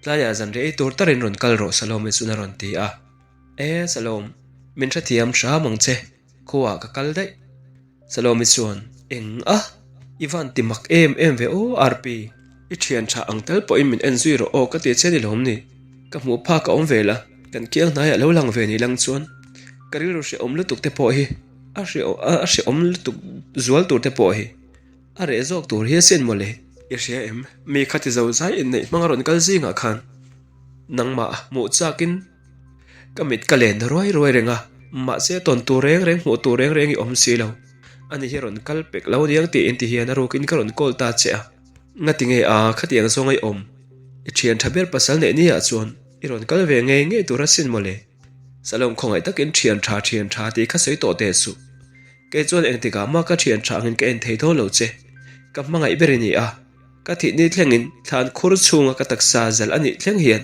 Tlaiah zanriah ei tur tarin rawn kal rawh Salome chuan a rawn ti a. E Salome, min hrethiam hram ang che, khuaah ka kal daih. Salome chuan, Eng a? I van ti mak em em ve aw Arpi, i thian tha ang tal pawhin min en zui rawh aw ka ti che ni lawm ni? Ka hmuh phak a awm ve la, kan kiang hnaiah lo lang ve ni lang chuan ka rilru hrehawm lutuk te pawh hi a a hrehawm lutuk zual tur te pawh hi a reh zawk tur hi asin mawle. I hria em? Mi khati zo zai inneih hmang a rawn kal zingah khan nangmah hmuh chakin Ka mit ka len ruai ruai reng a, mahse tawn tur reng reng hmuh tur reng reng i awm si lo. Ani hi rawn kal pek lo niang tiin ti hian a rukin ka rawn call ta che a. Ngati nge a, khatiang zawng a i awm. I thian tha ber pasal neih ni ah chuan i rawn kal ve ngei ngei tur asin mawle. Salom khawngaih takin thian tha thian tha tih kha sawi tawh teh suh. Kei chuan engtikah mah ka thian tha angin ka en thei dawn lo che. Ka hmangaih ber i ni a. Ka thih ni thlengin thlan khur chhunga ka taksa zal a nih thleng hian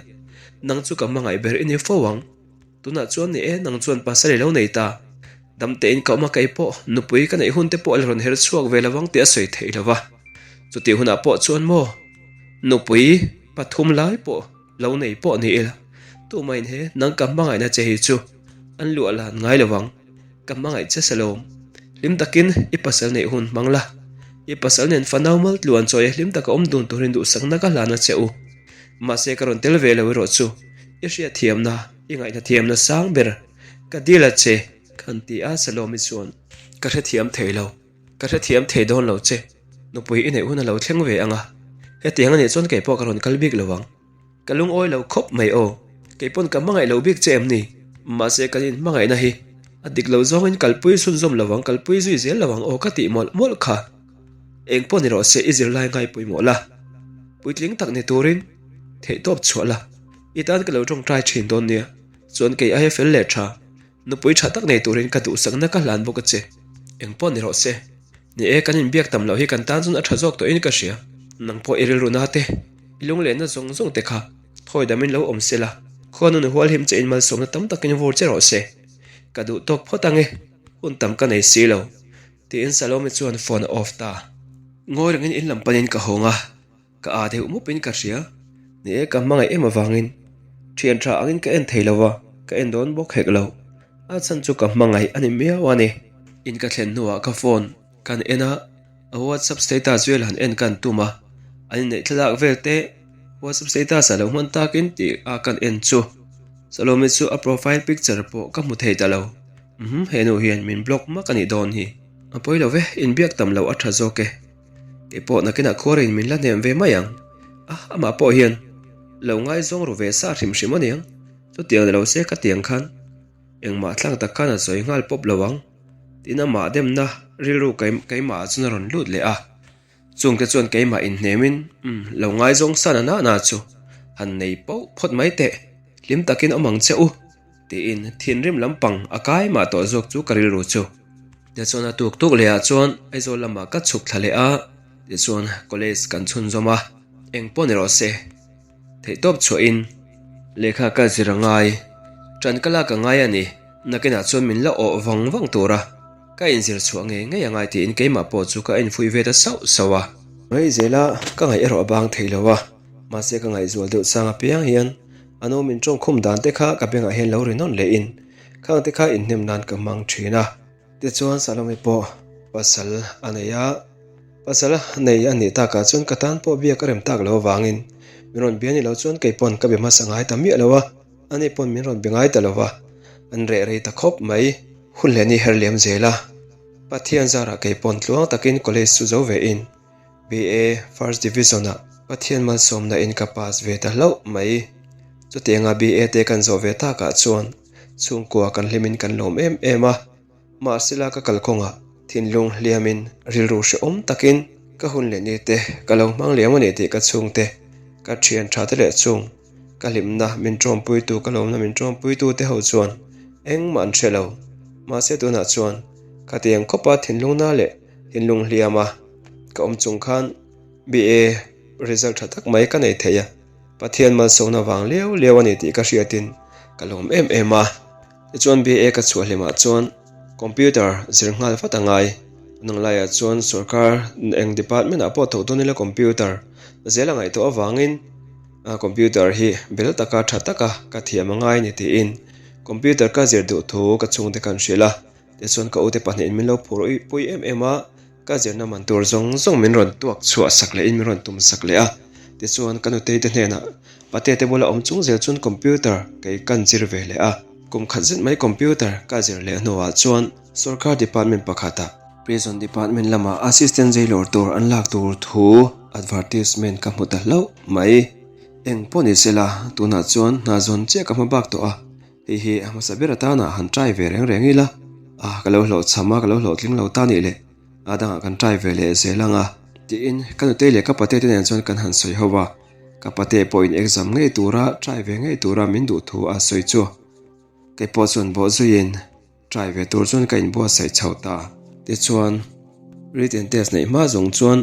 nang chu ka hmangaih ber i ni fo ang. Tunah chuan ni e, nang chuan pasal i lo nei ta. Damtein ka awm a kei pawh nupui ka neih hun te pawh a la rawn her chhuak ve lovang tih a sawi theih lo va. Chutih hunah pawh chuan maw nupui pathum lai pawh lo nei pawh ni ila, tumahin he nang ka hmangaihna che hi chu an luah lan ngai lo vang. Ka hmangaih che Salom. Hlim takin i pasal neih hun hmang la. I pasal nen fanau mal tluan chawi a hlim taka awm dun turin duhsakna ka hlan a che u. Mahse ka rawn tel ve lo erawh chu i hriatthiamna, i ngaihna thiamna sang ber ka dil a che kan ti a Salomi chuan. Ka hrethiam thei lo, ka hrethiam thei dawn lo che. Nupui i neih hun a lo thleng ve ang a, hetiang a nih chuan keipawh ka rawn kal bik lo ang. Ka lungawi lo khawp mai aw. Kei pawn ka hmangaih lo bik che em ni? Mahse kan inhmangaihna hi a dik lo zawngin kalpui chhunzawm lo ang, kalpui zui zel lo ang aw ka tih mawlh mawlh kha. Eng pawh ni rawh se i zirlai ngaipawimawh la, puitling tak ni turin theihtawp chhuah la, i tan ka lo tawngtai thin dawn nia. Chuan kei aia fel leh tha, nupui tha tak nei turin ka duhsakna ka hlan bawk a che. Eng pawh ni rawh se. Ni e, kan inbiak tam loh hi kan tan chuan a tha zawk tawhin ka hria. Nang pawh i rilru na te. I lunglenna zawng zawng te kha thawi damin lo awm se la, khuanun hualhim che in malsawmna tam takin vur che rawh se. Ka duh tawk phawt ange, hun tam ka nei si lo, tiin Salome chuan phone a off ta. Ngawi rengin in lam panin ka hawng a, ka aa deuh mupin ka hria. Ni e, ka hmangaih em avangin thian tha angin ka en thei lo va, ka en dawn bawk hek lo. A chhan chu ka hmangaih a ni miau a ni. In ka thlen hnuah ka phone kan en a. A WhatsApp status vel han en kan tum a, an inneih thlalak vel te WhatsApp status ah lo hman takin tih a kan en chu Salome chu a profile picture pawh ka hmu thei ta lo. Umm he nu hian min block mak a nih dawn hi. A pawi lo ve, inbiak tam loh a tha zawk e. Kei pawh nakinah khuarin min la hnem ve mai ang. A, amah pawh hian lo ngaizawng ru ve sa hrim hrim a niang. Chutiang ni lo se ka tiang khan engmah tlang tak khan a sawi nghal pawp lo ang. Tin amah demna rilru keimah ah chuan a rawn lut leh a, chungte chuan keimah inhnemin umm lo ngaizawng san a nana chu han nei pauh phawt mai teh, hlim takin awm ang che u tiin thinrim lampang a kai mah tawh zawk chu ka rilru chu. Tichuan a tuk tuk leh ah chuan Aizawl lamah ka chhuk thla leh a, tichuan college kan chhunzawm a, eng pawh ni rawh se. Theihtawp chhuahin lehkha ka zir a ngai, ṭan ka lak a ngai a ni. Nakinah chuan min la awh vang vang tur a, ka inzir chhuah ngei ngei a ngai tiin keimah pawh chu ka infuih ve ta sauh sauh a. Mai zela ka ngaih erawh a bang thei lo a, mahse ka ngaihzual deuh chang apiang hian a nu min ṭawngkhum dan te kha ka bengah hian lo ri nawn lehin khang te kha inhnem nan ka hmang ṭhin a. Tichuan Salome pawh pasal a nei a, pasal nei a nih takah chuan ka tan pawh biak a rem tak lo avangin min rawn bia ni lo chuan kei pawn ka be hmasa ngai ta miah lo a, ani pawn min rawn be ngai ta lo va, an reh rei ta khawp mai. Hun leh ni her liam zel a, Pathian zarah kei pawn tluang takin college chu zo ve in BA First Division ah Pathian malsawmna in ka pass ve ta hlauh mai. Chutianga BA te kan zawh ve takah chuan Chhungkua kan hlimin kan lawm em em a, mahsela ka kalkawngah thinlung hliamin rilru hrehawm takin ka hun leh ni te ka lo hmang liam a ni tih ka chhungte, ka thian tha te leh chung ka hlimna min tawmpuitu ka lawmna min tawmpuitu te ho chuan engmah an hre lo. Mahse tunah chuan khatiang khawpa thinlungna leh. Thinlung hliama ka awm chung khan BA result tha tak mai ka nei thei a, Pathian malsawmna vang liau liau a ni tih ka hriatin ka lawm em em a. Tichuan BA ka chhuah hlimah chuan computer zir nghal vat a ngai. Nang laiah chuan sorkar eng department ah pawh thawk dawn ila computer zel a ngaihtuah avangin computer hi bel taka tha taka ka thiam a ngai a ni tiin computer ka zir duh thu ka chhungte khan hrilh a. Tichuan ka ute pahnihin min lo phur pui em em a, ka zirna man tur zawng zawng min rawn tuak chhuah sak lehin min rawn tum sak leh a. Tichuan ka nutei te hnenah pate te bula awm chung zel chuan computer kei kan zir ve leh a. Kum khat zet mai computer ka zir leh hnuah chuan sorkar department pakhatah Prison department lamah assistant jailor tur an lak tur thu advertisement ka hmu ta hlauh mai. Eng pawh ni sela tunah chuan hna zawn chiah ka hma bak tawh a. Hei hi a hmasa ber atana han try ve reng reng ila, a ka lo hlawhchham a, ka lo hlawhtling lo ta nih leh a dangah kan try ve leh zel ang a. Tiin ka nutei leh ka pate te nen chuan kan han sawi ho a, ka pate pawhin exam ngei tura try ve ngei tura min duh thu a sawi chu keipawh chuan bawh zuiin Try ve tur chuan ka inbuatsaih chho ta. Tichuan, written test neih hma zawng chuan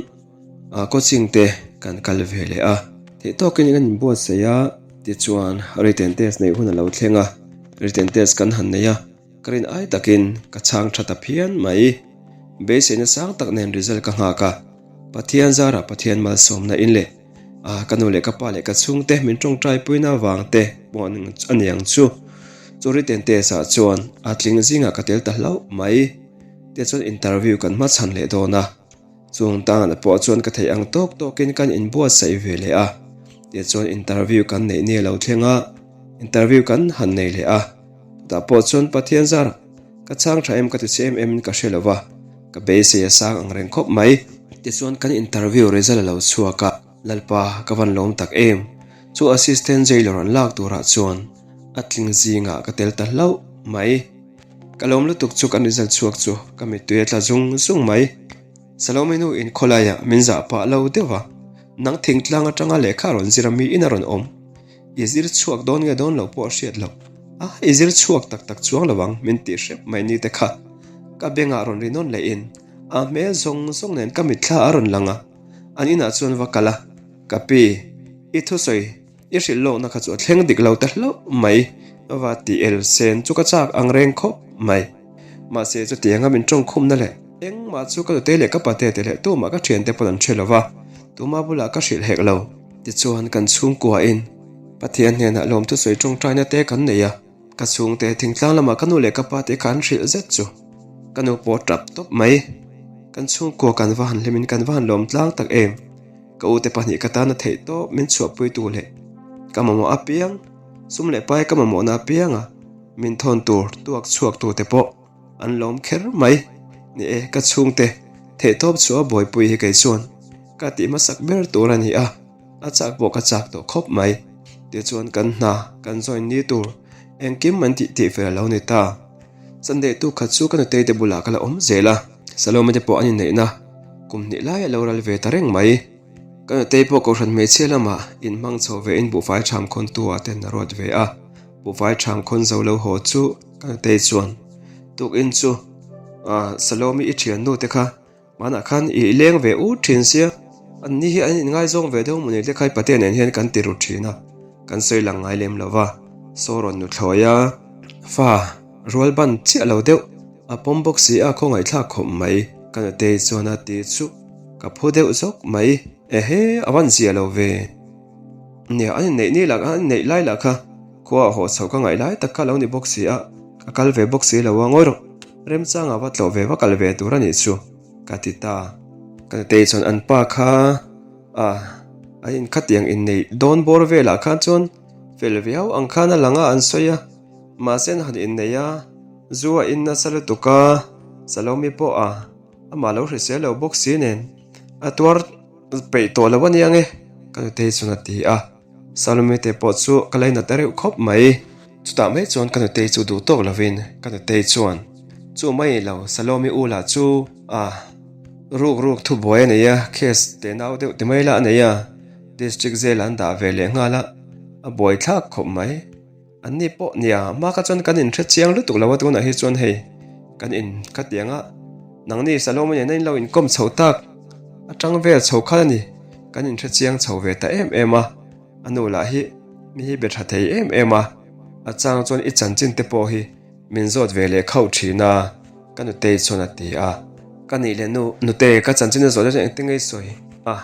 coaching te kan kal ve leh a. Theih tawkin kan inbuatsaih a, tichuan written test neih hun a lo thleng a. Written test kan han nei a, ka rin ai takin ka chhang tha ta phian mai. Beiseina sang tak nen result ka nghak a, Pathian zarah Pathian malsawmna in leh. A, ka nu leh ka pa leh ka chhungte min tawngtai puina avang te pawh a ni ang chu. Chu written test ah chuan a tling zingah ka tel ta hlauh mai. Tichuan interview kan hmachhan leh dawn a. Chung tanah pawh chuan ka theih ang tawk tawkin kan inbuatsaih ve leh a. Tichuan interview kan neih ni a lo thleng a, interview kan han nei leh a. Chutah pawh chuan Pathian zarah ka chhang tha em ka ti che em em in ka hre lo va. Ka beisei a sang ang reng khawp mai. Tichuan kan interview result a lo chhuak a, Lalpa ka van lawm tak em? Chu assistant jailer an lak turah chuan a tling zingah ka tel ta hlauh mai. Ka lawm lutuk chu kan result chhuak chu ka mittui a tla zung zung mai. Salome nu in khawlaiah min zah pah lo deuh a, nang thingtlang atanga lehkha rawn zir a miin a rawn awm. I zir chhuak dawn nge dawn lo pawh a hriat loh. A, i zir chhuak tak tak chuang lo ang, min tih hrep mai ni te kha. Ka bengah rawn ri nawn lehin a hmel zawng zawng nen ka mitthla a rawn lang a, an inah chuan va kal a, Ka pi, i thusawi i hrilh lawkna kha chu a thleng dik lo ta hlauh mai, va ti el sen chu ka chak ang reng khawp mai. Mahse chutianga min tawngkhumna leh engmah chu ka nute leh ka pate te leh tumah ka thiante pawn an hre lo va, tuma bulah ka hrilh hek lo. Tichuan kan chhungkuain Pathian hnenah lawmthu sawi tawngtaina te kan nei a, ka chhungte thingtlang lamah ka nu leh ka pa te kha an hrilh zet chu ka nu pawh tap tawp mai. Kan chhungkua kan va han hlimin kan va han lawm tlang tak em. Ka ute pahnih ka tana theih tawp min chhuahpuitu leh ka mamawh apiang, sum leh pai ka mamawhna apianga min thawn tur tuak chhuak tute pawh an lawm kher mai. Ni e, ka chhungte theihtawp chu a buaipui hi kei chuan ka tih hmasak ber tur a ni a, a chak pawh ka chak tawh khawp mai. Tichuan kan hna kan join ni tur engkim an tih tih fel a lo ni ta. Sunday tu khat chu ka nutei te bulah ka la awm zel a, Salome te pawh an inneihna kum hnih lai a lo ral ve ta reng mai. Ka nutei pawh Kohhran hmeichhia lamah inhmang chho ve in buhfai ṭham khawntu ah ten a ruat ve a. Buhfai ṭham khawn zo lo haw chu ka nutei chuan tukin chu Salome i ṭhiannu te kha hmanah khan i leng ve ut ṭhin sia, an ni hi an inngaizawng ve deuh mawni te kha i pate nen hian kan ti ru ṭhin a, kan sawi lang ngai lem lo va, saw rawn nuthlawi a, fa rual ban chiah lo deuh a pawm bawk si a khawngaihthlak khawp mai ka nutei chuan a ti chu ka phu deuh zawk mai, ehe a van zia lo ve. Nia, an inneih ni lah, an inneih lai lah kha khua a haw chho ka ngaih lai tak kha lo ni bawk si a, ka kal ve bawk si lo a, ngawi rawh, remchangah va tlawh ve va kal ve tur a nih chu, ka ti ta. Ka nutei chuan an pa kha a, an inkhatiang inneih dawn bawr velah khan chuan fel viau ang khan a lang a an sawi a, mahse an han inneih a, zu a in nasa lutuk a, Salome pawh a, amah lo hrisel lo bawk si nen a tuar. Peih tawh lo a nia nge? Ka nutei chuan a ti a, Salome te pawh chu ka lainat reuh khawp mai. Chutah mai chuan ka nutei chu duh tawk lovin ka nutei chuan, Chu mai lo, Salome u lah chu a ruk ruk thubuai a nei a, case te nau deuh ti mai lah a nei a, district jail an dah ve leh nghal a, a buai thlak khawp mai. An ni pawh nia, hma kha chuan kan inhre chiang lutuk lo a, tunah hi chuan hei kan in khatiang a. Nangni Salome nena in lo inkawm chho tak atang vel chho khan a ni, kan inhre chiang chho ve ta em em a, a nu lah hi mi hi be tha thei em em a, a chang chuan i chanchin te pawh hi min zawt ve leh khauh thin a, ka nutei chuan a ti a. Ka nih leh nu, nute ka chanchin a zawh leh chuan engtin nge i sawi a,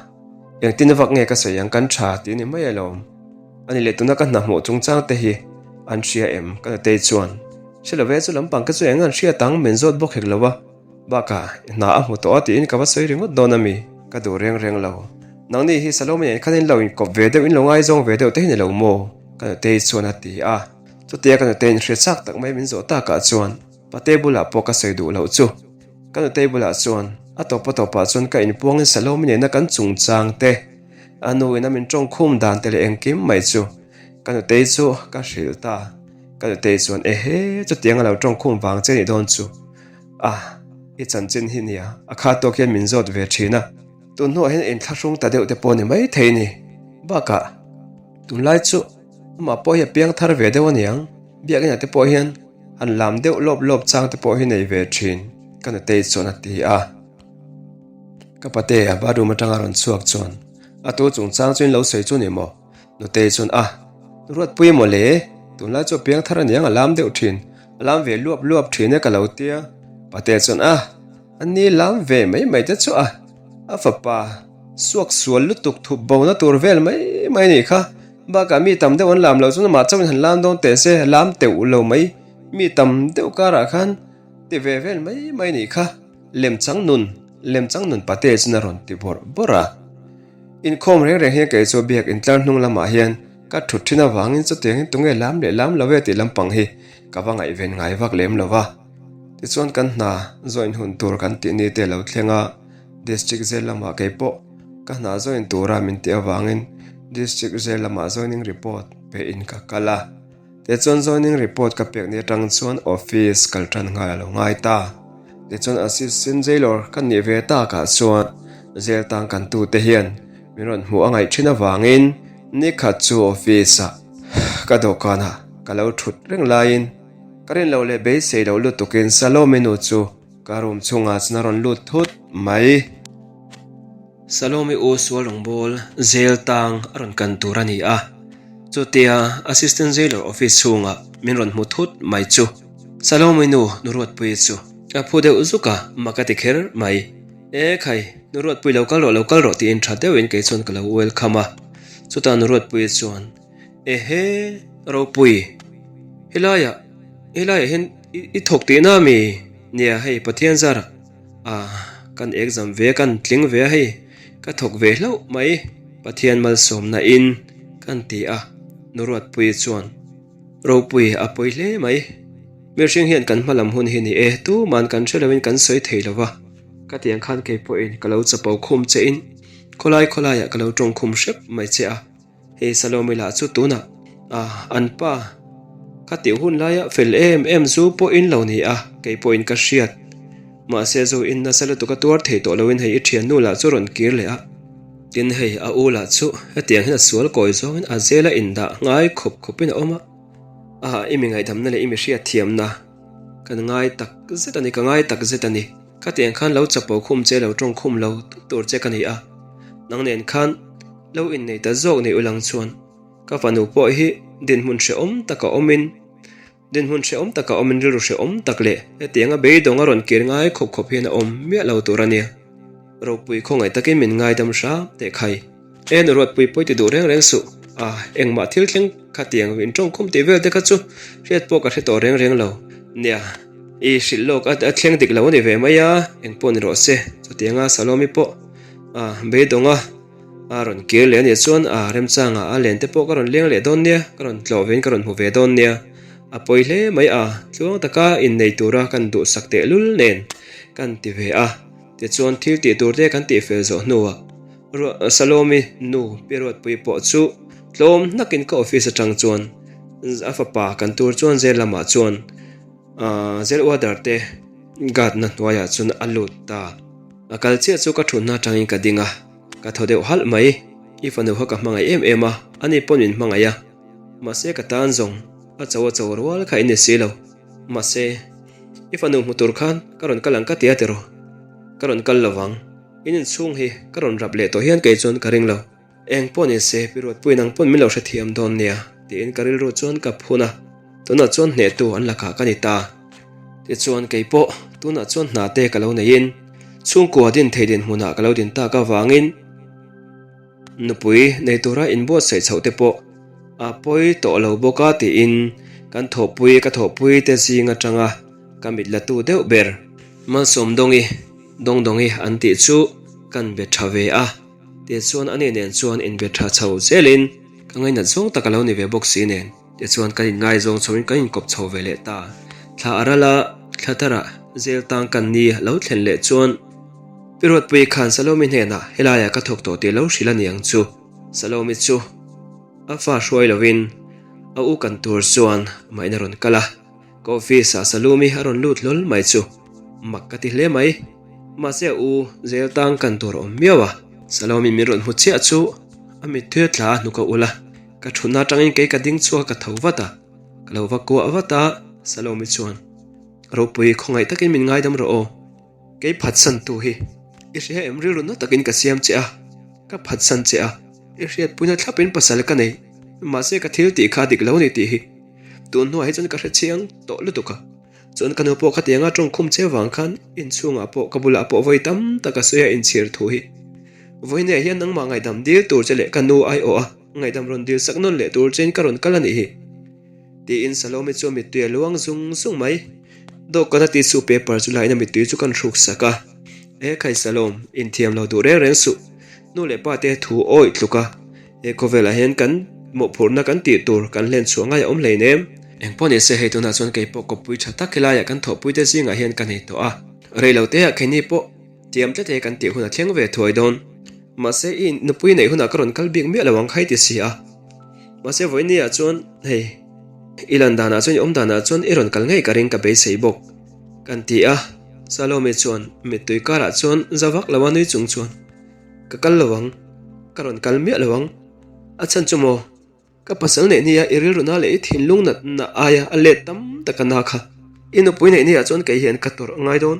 engtin vak nge ka sawi ang kan tha tih a ni mai alawm. A ni leh tuna ka hna hmuh chungchang te hi an hria em? Ka nutei chuan hre lo ve, chu lampang te chu eng an hriat ang min zawt bawk hek lo a, bakah hna a hmu tawh a tiin ka va sawi ringawt dawn a mi, ka duh reng reng lo. Nangni hi Salome nen khan in lo inkawp ve deuh, in lo ngaizawng ve deuh te hi ni lo maw? Ka nutei chuan a ti a, chutia ka nutei in hria chak tak mai min zawh takah chuan pate bulah pawh ka sawi duh loh chu. Ka nutei bulah chuan a tawp a tawpah chuan ka inpuangin Salome nena kan chungchang te, A nu in a min tawng khum dan te leh engkim mai chu ka nutei chu ka hrilh ta. Ka nutei chuan ehe chutiang a lo tawng khum vang che nih dawn chu. A, i chanchin hi nia, a kha tawk hian min zawt ve thin a. Tun hnuah hian inthlahrung ta deuh te pawh ni mai thei ni. Bakah, tunlai chu amah pawh hi a piang thar ve deuh aniang, biakinah te pawh hian han lam deuh lawp lawp chang te pawh hi nei ve thin, ka nutei chuan a ti a. Ka pate a bathroom atanga rawn chhuak chuan a tu chungchang chu in lo sawi chu ni maw? Nutei chuan a Ruatpui maw le? Tunlai chu a piang thar aniang a lam deuh thin, a lam ve luap luap thin e ka lo tia. Pate chuan a a ni lam ve mai mai te chu a a fapa suak sual lutuk thup bona tur vel mai mai nih kha. Bakah mi tam deuh an lam loh chuan amah chauhin han lam dawn teh se lam teuh lo mai mi tam deuh karah khan ti ve vel mai mai nih kha. Lemchang nun, lemchang nun pate chuan a rawn ti bawrh bawrh a. Inkhawm reng reng hian kei chu biak intlar hnung lamah hian ka thut thin avangin chutiangin tunge lam leh lam lo e tih lampang hi ka va ngaihven ngai vak lem lo va. Tichuan kan hna join hun tur kan tih ni te lo thleng a, District Jail lamah kei pawh ka hna join tura min tih avangin District Jail lamah joining report pe in ka kal a. Tichuan joining report ka pek ni atang chuan office kal tan nghal a lo ngai ta. Tichuan assistant jailor ka nih ve takah chuan jail tang kan tute hian min rawn hmuh a ngaih thin avangin nikhat chu office ah ka dawhkanah ka lo thut reng laiin ka rin loh leh beisei loh lutukin Salome nu chu ka room chhungah chuan a rawn lut thut mai. Salome u sual rawngbâwl jail tang a rawn kan tur a ni a, chutia Assistant Jailer office chhungah min rawn hmu thut mai chu Salome nu Nuruatpuii chu a phu deuh zuk a, mak a ti kher mai. E khai, Nuruatpui lo kal rawh, lo kal rawh tiin tha deuhin kei chuan ka lo welcome a, chutah Nuruatpuii chuan Ehe, Ropui, helaiah, helaiah hian i thawk tihna ami? Nia, hei Pathian zarah. A, kan exam ve a, kan tling ve a hei, ka thawk ve hlauh mai, Pathian malsawmna in kan ti a, Nuruatpuii chuan ropui a pawi hle mai. Mihring hian kan hma lam hun hi ni e, tuman kan hre loin kan sawi thei lo va, ka tiang khan kei pawhin ka lo chapo khum che in khawlai khawlaiah ka lo tawng khum hrep mai che a. Hei Salome lah chu tunah ah an pa ka tih hun laia fel em em zu pawh in lo ni a, kei pawhin ka hriat. Mahse zu in nasa lutuk a tuar thei tawh loin hei i thiannu lah chu rawn kir leh a. Tin hei a u lah chu hetiang hian a sual kawi zawngin a zela indah ngai khawp khawpin a awm a. Ah i mi ngaihdamna leh i mi hriatthiamna kan ngai tak zet a ni, ka ngai tak zet a ni. Khatiang khan lo chapo khum che lo tawng khum lo tur che ka ni a, nang nen khan lo innei ta zawk ni ulang chuan ka fanu pawh hi dinhmun hrehawm taka awmin dinhmun hrehawm taka awmin rilru hrehawm tak leh hetianga beidawng a rawn kir ngai khawp khawp hian a awm miah lo tur a nia. Ropui khawngaih takin min ngaidam hram teh khai. E nu Ruatpui pawi ti duh reng reng suh. A, engmah thil thleng khatiang in tawngkhum tih vel te kha chu hriat pawh ka hre tawh reng reng lo. Nia, i hrilh lawk a thleng dik lo a ni ve mai a, engpawh ni rawh se. Chutianga Salome pawh a beidawng a, a rawn kir leh a nih chuan a remchangah a len te pawh ka rawn leng leh dawn nia, ka rawn tlawh vein ka rawn hmu ve dawn nia. A pawi hle mai a, tluang taka innei tura kan duhsak tehlul nen kan ti ve a. Tichuan thil tih tur te kan tihfel zawh hnuah Salome nu Pi Ruatpui pawh chu tlawm hnakin ka office atang chuan a fapa kan tur chuan jail lamah chuan jail warder te guard na hnuaiah chuan a lut ta. A kal chiah chu ka thutna atangin ka ding a, ka thaw deuh halh mai. I fanu kha ka hmangaih em em a, ani pawn min hmangaih a, mahse ka tan zawng a cho a cho rual kha i ni si lo. Mahse, i fanu hmu tur khan ka rawn kal ang ka ti a tiraw? Ka rawn kal lovang. In inchhung hi ka rawn rap leh tawh hian kei chuan ka ring lo. Eng pawh ni se, Pi Ruatpuiin ang pawn min lo hrethiam dawn nia, tiin ka rilru chuan ka phun a. Tunah chuan hnehtu an lakah ka ni ta. Tichuan kei pawh tunah chuan hna te ka lo neiin chhungkua din thei dinhmunah ka lo din tak avangin nupui nei tura inbuatsaih chhoh te pawh a pawi tawh lo bawk a tiin kan thawhpui ka thawhpui te zing atanga ka mit la tu deuh ber Malsawmdawngi Dawngdawngi an tih chu kan be tha ve a. Tichuan ani nen chuan inbe tha chho zelin ka ngainat zawng tak a lo ni ve bawk si nen. Tichuan kan inngaizawng chhoin kan inkawp chho ve leh ta. Thla a ral a, thla tharah zel tang kan ni lo thlen leh chuan Pi Ruatpuii khan Salomi hnenah helaiah ka thawk tawh tih lo hrilh a ni ang chu. Salomi chu a fa hruai lovin a u kan tur chuan amah in a rawn kal a. Ka office ah Salumi a rawn lut hlawl mai chu mak ka ti hle mai. Mahse a u zel tang kan tur a awm miau a. Salomi min rawn hmu chiah chu a mittui a tla a hnuk a ulh a. Ka thutna atangin kei ka ding chhuak a ka tho vat a. Ka lo va kuah vat a, Salomi chuan Ropui khawngaih takin min ngaidam rawh aw. Kei phatsan tu hi i hria em rilru na takin ka siam che a, ka phatsan che a, i hriatpuina thlapin pasal ka nei, mahse ka thil tih kha dik lo ni tih hi tun hnuah hi chuan ka hre chiang tawh lutuk a, chuan ka nu pawh khatianga tawngkhum che vang khan inchhungah pawh ka bulah pawh vawi tam tak a sawi a inchhir thu hi vawiinah hian nangmah ngaihdam dil tur che leh ka nu aiawh a ngaihdam rawn dil sak nawn leh tur chein ka rawn kal a nih hi. Tiin Salome chu a mittui a luang zung zung mai. Dawhkan a tissue paper chu lain a mittui chu kan hruk sak a. E khai Salome, inthiam lo duh reng reng suh. Nu leh pa te thu awih tluk a. He khawvelah hian kan mawhphurhna kan tih tur kan hlen chhuah ngai a awm hleinem. Engpawh ni se hei tunah chuan kei pawh kawppui tha tak helaiah kan thawhpui te zingah hian ka nei tawh a. Reilo teah keini pawh tiam tlat he kan tih hun a thleng ve thuai dawn. Mahse i nupui neih hunah ka rawn kal bik miah lo ang khai ti si a. Mahse vawinia chuan hei i lan danah chuan i awm danah chuan i rawn kal ngei ka ring ka beisei bawk kan ti a. Salome chuan mittui karah chuan za vak lo a nui chung chuan ka kal lo ang, ka rawn kal miah lo ang, a chhan chu maw? Ka pasal neih nia i rilru na leh i thinlung natna aia a let tam tak a na kha. I nupui neih nia chuan kei hian ka tawrh a ngai dawn.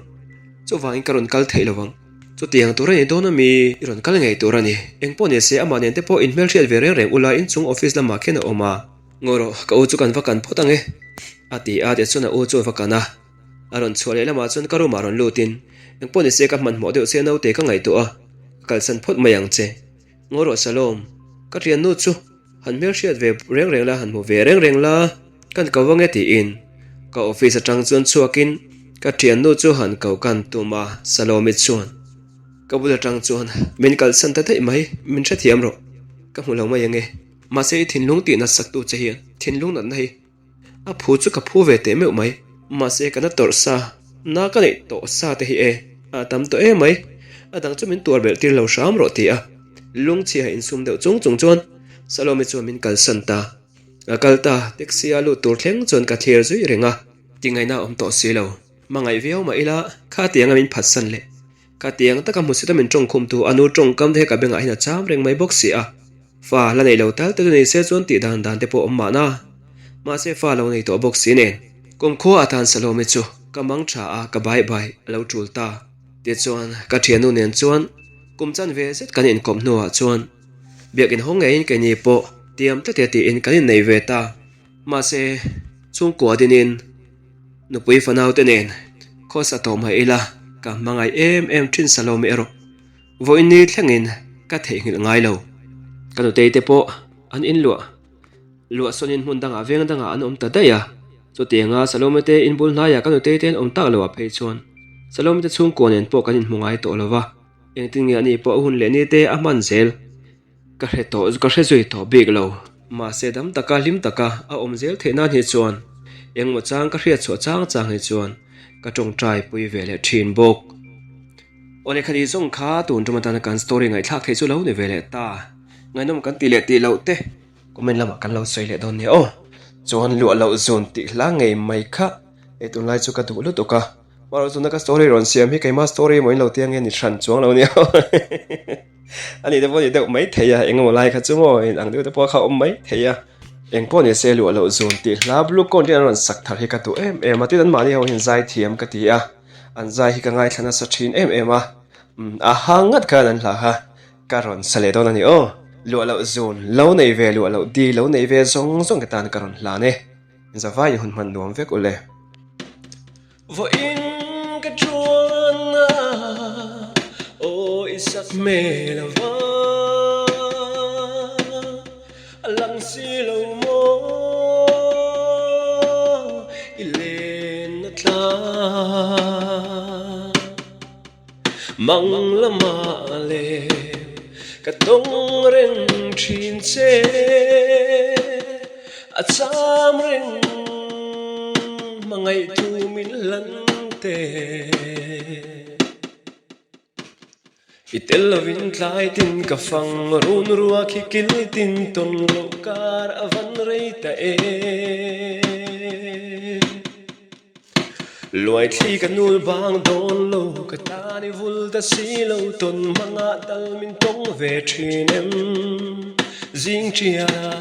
Chuvangin ka rawn kal theih lo vang. Chutiang tur a ni dawn ami? I rawn kal ngei tur a ni. Engpawh ni se amah nen te pawh inhmelhriat ve reng reng ula inchung office lamah khian a awm a. Ngaw rawh, ka u chu kan va kan phawt ang e. A ti a, tichuan a u chu a va kan a. A rawn chhuah leh lamah chuan ka room ah rawn lutin, Engpawh ni se ka hmanhmawh deuh che naute ka ngaihtuah a, ka kalsan phawt mai ang che. Ngaw rawh Salom, ka thiannu chu han hmelhriat ve reng reng la, han hmu ve reng reng la, kan ko ange tiin ka office atang chuan chhuakin ka thiannu chu han ko kan tum a, Salomi chuan ka bul atang chuan min kalsan ta daih mai, min hrethiam rawh, ka hmu lo mai ange, mahse i thinlung tih nat sak tu che hian thinlung natna hi A phu chu ka phu ve teh meuh mai. Mahse ka na tawrh sa, na ka neih tawh sa te hi e, a tam tawh em mai. A dang chu min tuar belh tir lo hram rawh ti a. Lungchhia insum deuh chung chung chuan Salome chuan min kalsan ta. A kal ta, taxi a lut tur thleng chuan ka thlir zui reng a. Tingaihna a awm tawh si lo. Hmangaih viau mah ila, khatianga min phatsan leh. Ka tiang taka hmusit a min tawngkhumtu a nu tawngkam te hi ka bengah hian a cham reng mai bawk si a. Fa la nei lo tal te chu ni se chuan tih dan dan te pawh awm mahna. Mahse fa lo nei tawh bawk si nen. Kumkhua atan Salome chu ka mang tha a ka bai bai a lo tul ta. Tichuan ka thiannu nen chuan kum chan ve zet kan inkawp hnuah chuan biakin haw ngeiin keini pawh tiam tlat e tiin kan innei ve ta. Mahse chhungkua dinin. Nupui fanaute nen khawsa tawh mai ila ka hmangaih em em thin Salome erawh vawiin ni thlengin ka theihnghilh ngai lo. Ka nutei te pawh an inluah luah sawnin hmun dangah veng dangah an awm ta daih a, chutianga Salome te inbul hnaiah ka nutei te an awm tak loh ah phei chuan Salome te chhungkua nen pawh kan inhmu ngai tawh lo va, engtin nge ani pawh a hun leh ni te a hman zel. Ka hre tawh, ka hre zui tawh bik lo. Mahse dam taka hlim taka a awm zel theih nan hi chuan engmaw chang ka hriat chhuah chang chang hi chuan ka tawngtai pui ve leh thin bawk. Aw lehkha ni zawng kha tun tum atana kan story ngaihthlak theih chu lo ni ve leh ta. Ngaihnawm kan tih leh tih loh te comment lamah kan lo sawi leh dawn nia aw. Chuan luah loh zun tih hla ngei mai kha hei tunlai chu ka duh lutuk a. Marawh chuna ka story rawn siam hi keima story emaw in lo tia nge ni hran chuang lo nia aw. A nih te pawh ni deuh mai thei a, eng emaw lai kha chu maw in ang deuh te pawh kha a awm mai thei a. Eng pawh ni se luah loh zun tih hla blue cone te an rawn sak thar hi ka duh em em a, tin anmahni ho hian zai thiam ka ti a. An zai hi ka ngaithla nasa thin em em a, umm a hang ngat khan an hla kha ka rawn sa leh dawn a ni aw. Luah loh zun lo nei ve luah loh di lo nei ve zawng zawng te tan ka rawn hlan e. Zavaiin hun hman nuam vek ule. Vawiin ka chuan a aw i sak hmel a va a lang si lo maw i len a tlang. Mang lamah leh ka tawng reng thin che, a cham reng hmangaihtu min hlan te. I tel lovin tlai tin ka fang run ruak hi kil tin tawn loh kar a van rei ta e. Luaithli ka nul bang dawn lo, ka tan i vul ta si lo, tawn hmangah tal min tawng ve thin em? Zing ṭialah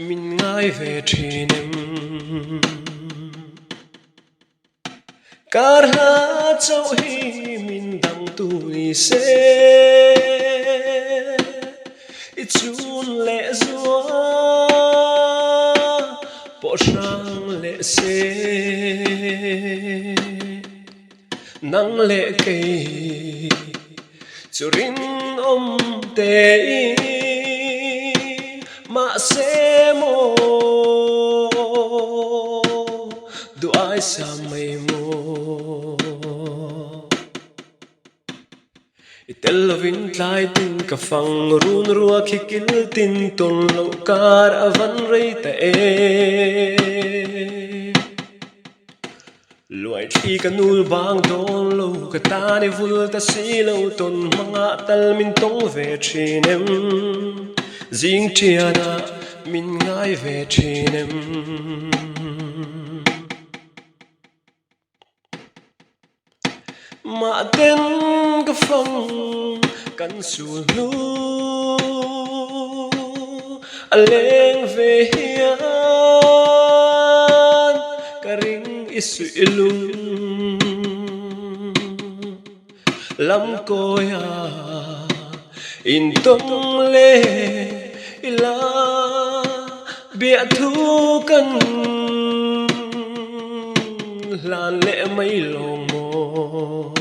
min ngai ve thin em? Kar hla chauh hi min dangtu ni se, i chun leh zua pawh hrang leh se. Nang leh kei chu rinawm tein mahse maw duh aisa mai maw. I tel lovin tlai tin ka fang run ruak hi kil tin tawn loh kar a van rei ta em. Luaithli ka nul bang dawn lo, ka tan i vul ta si lo, tawn hmangah tal min tawng ve thin em? Zing ṭianah min ngai ve thin em? Mahten ka fang kan sul hnu a leng ve hian ka ring i suih lung lam kawia intawng leh ila biahthu kan hlan leh mai lawng maw?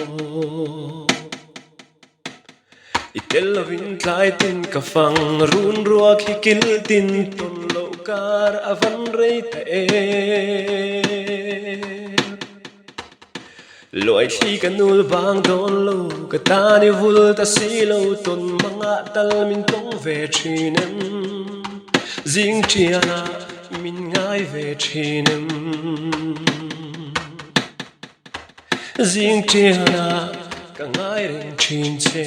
I tel lovin tlai tin ka fang run ruak hi kil tin tawn loh kar a van rei ta em. Luaithli ka nul vang dawn lo, ka tan i vul ta si lo, tawn mangah tal min tawng ve thin em? Zing ṭianah min ngai ve thin em? Zing ṭianah ka ngai reng thin che.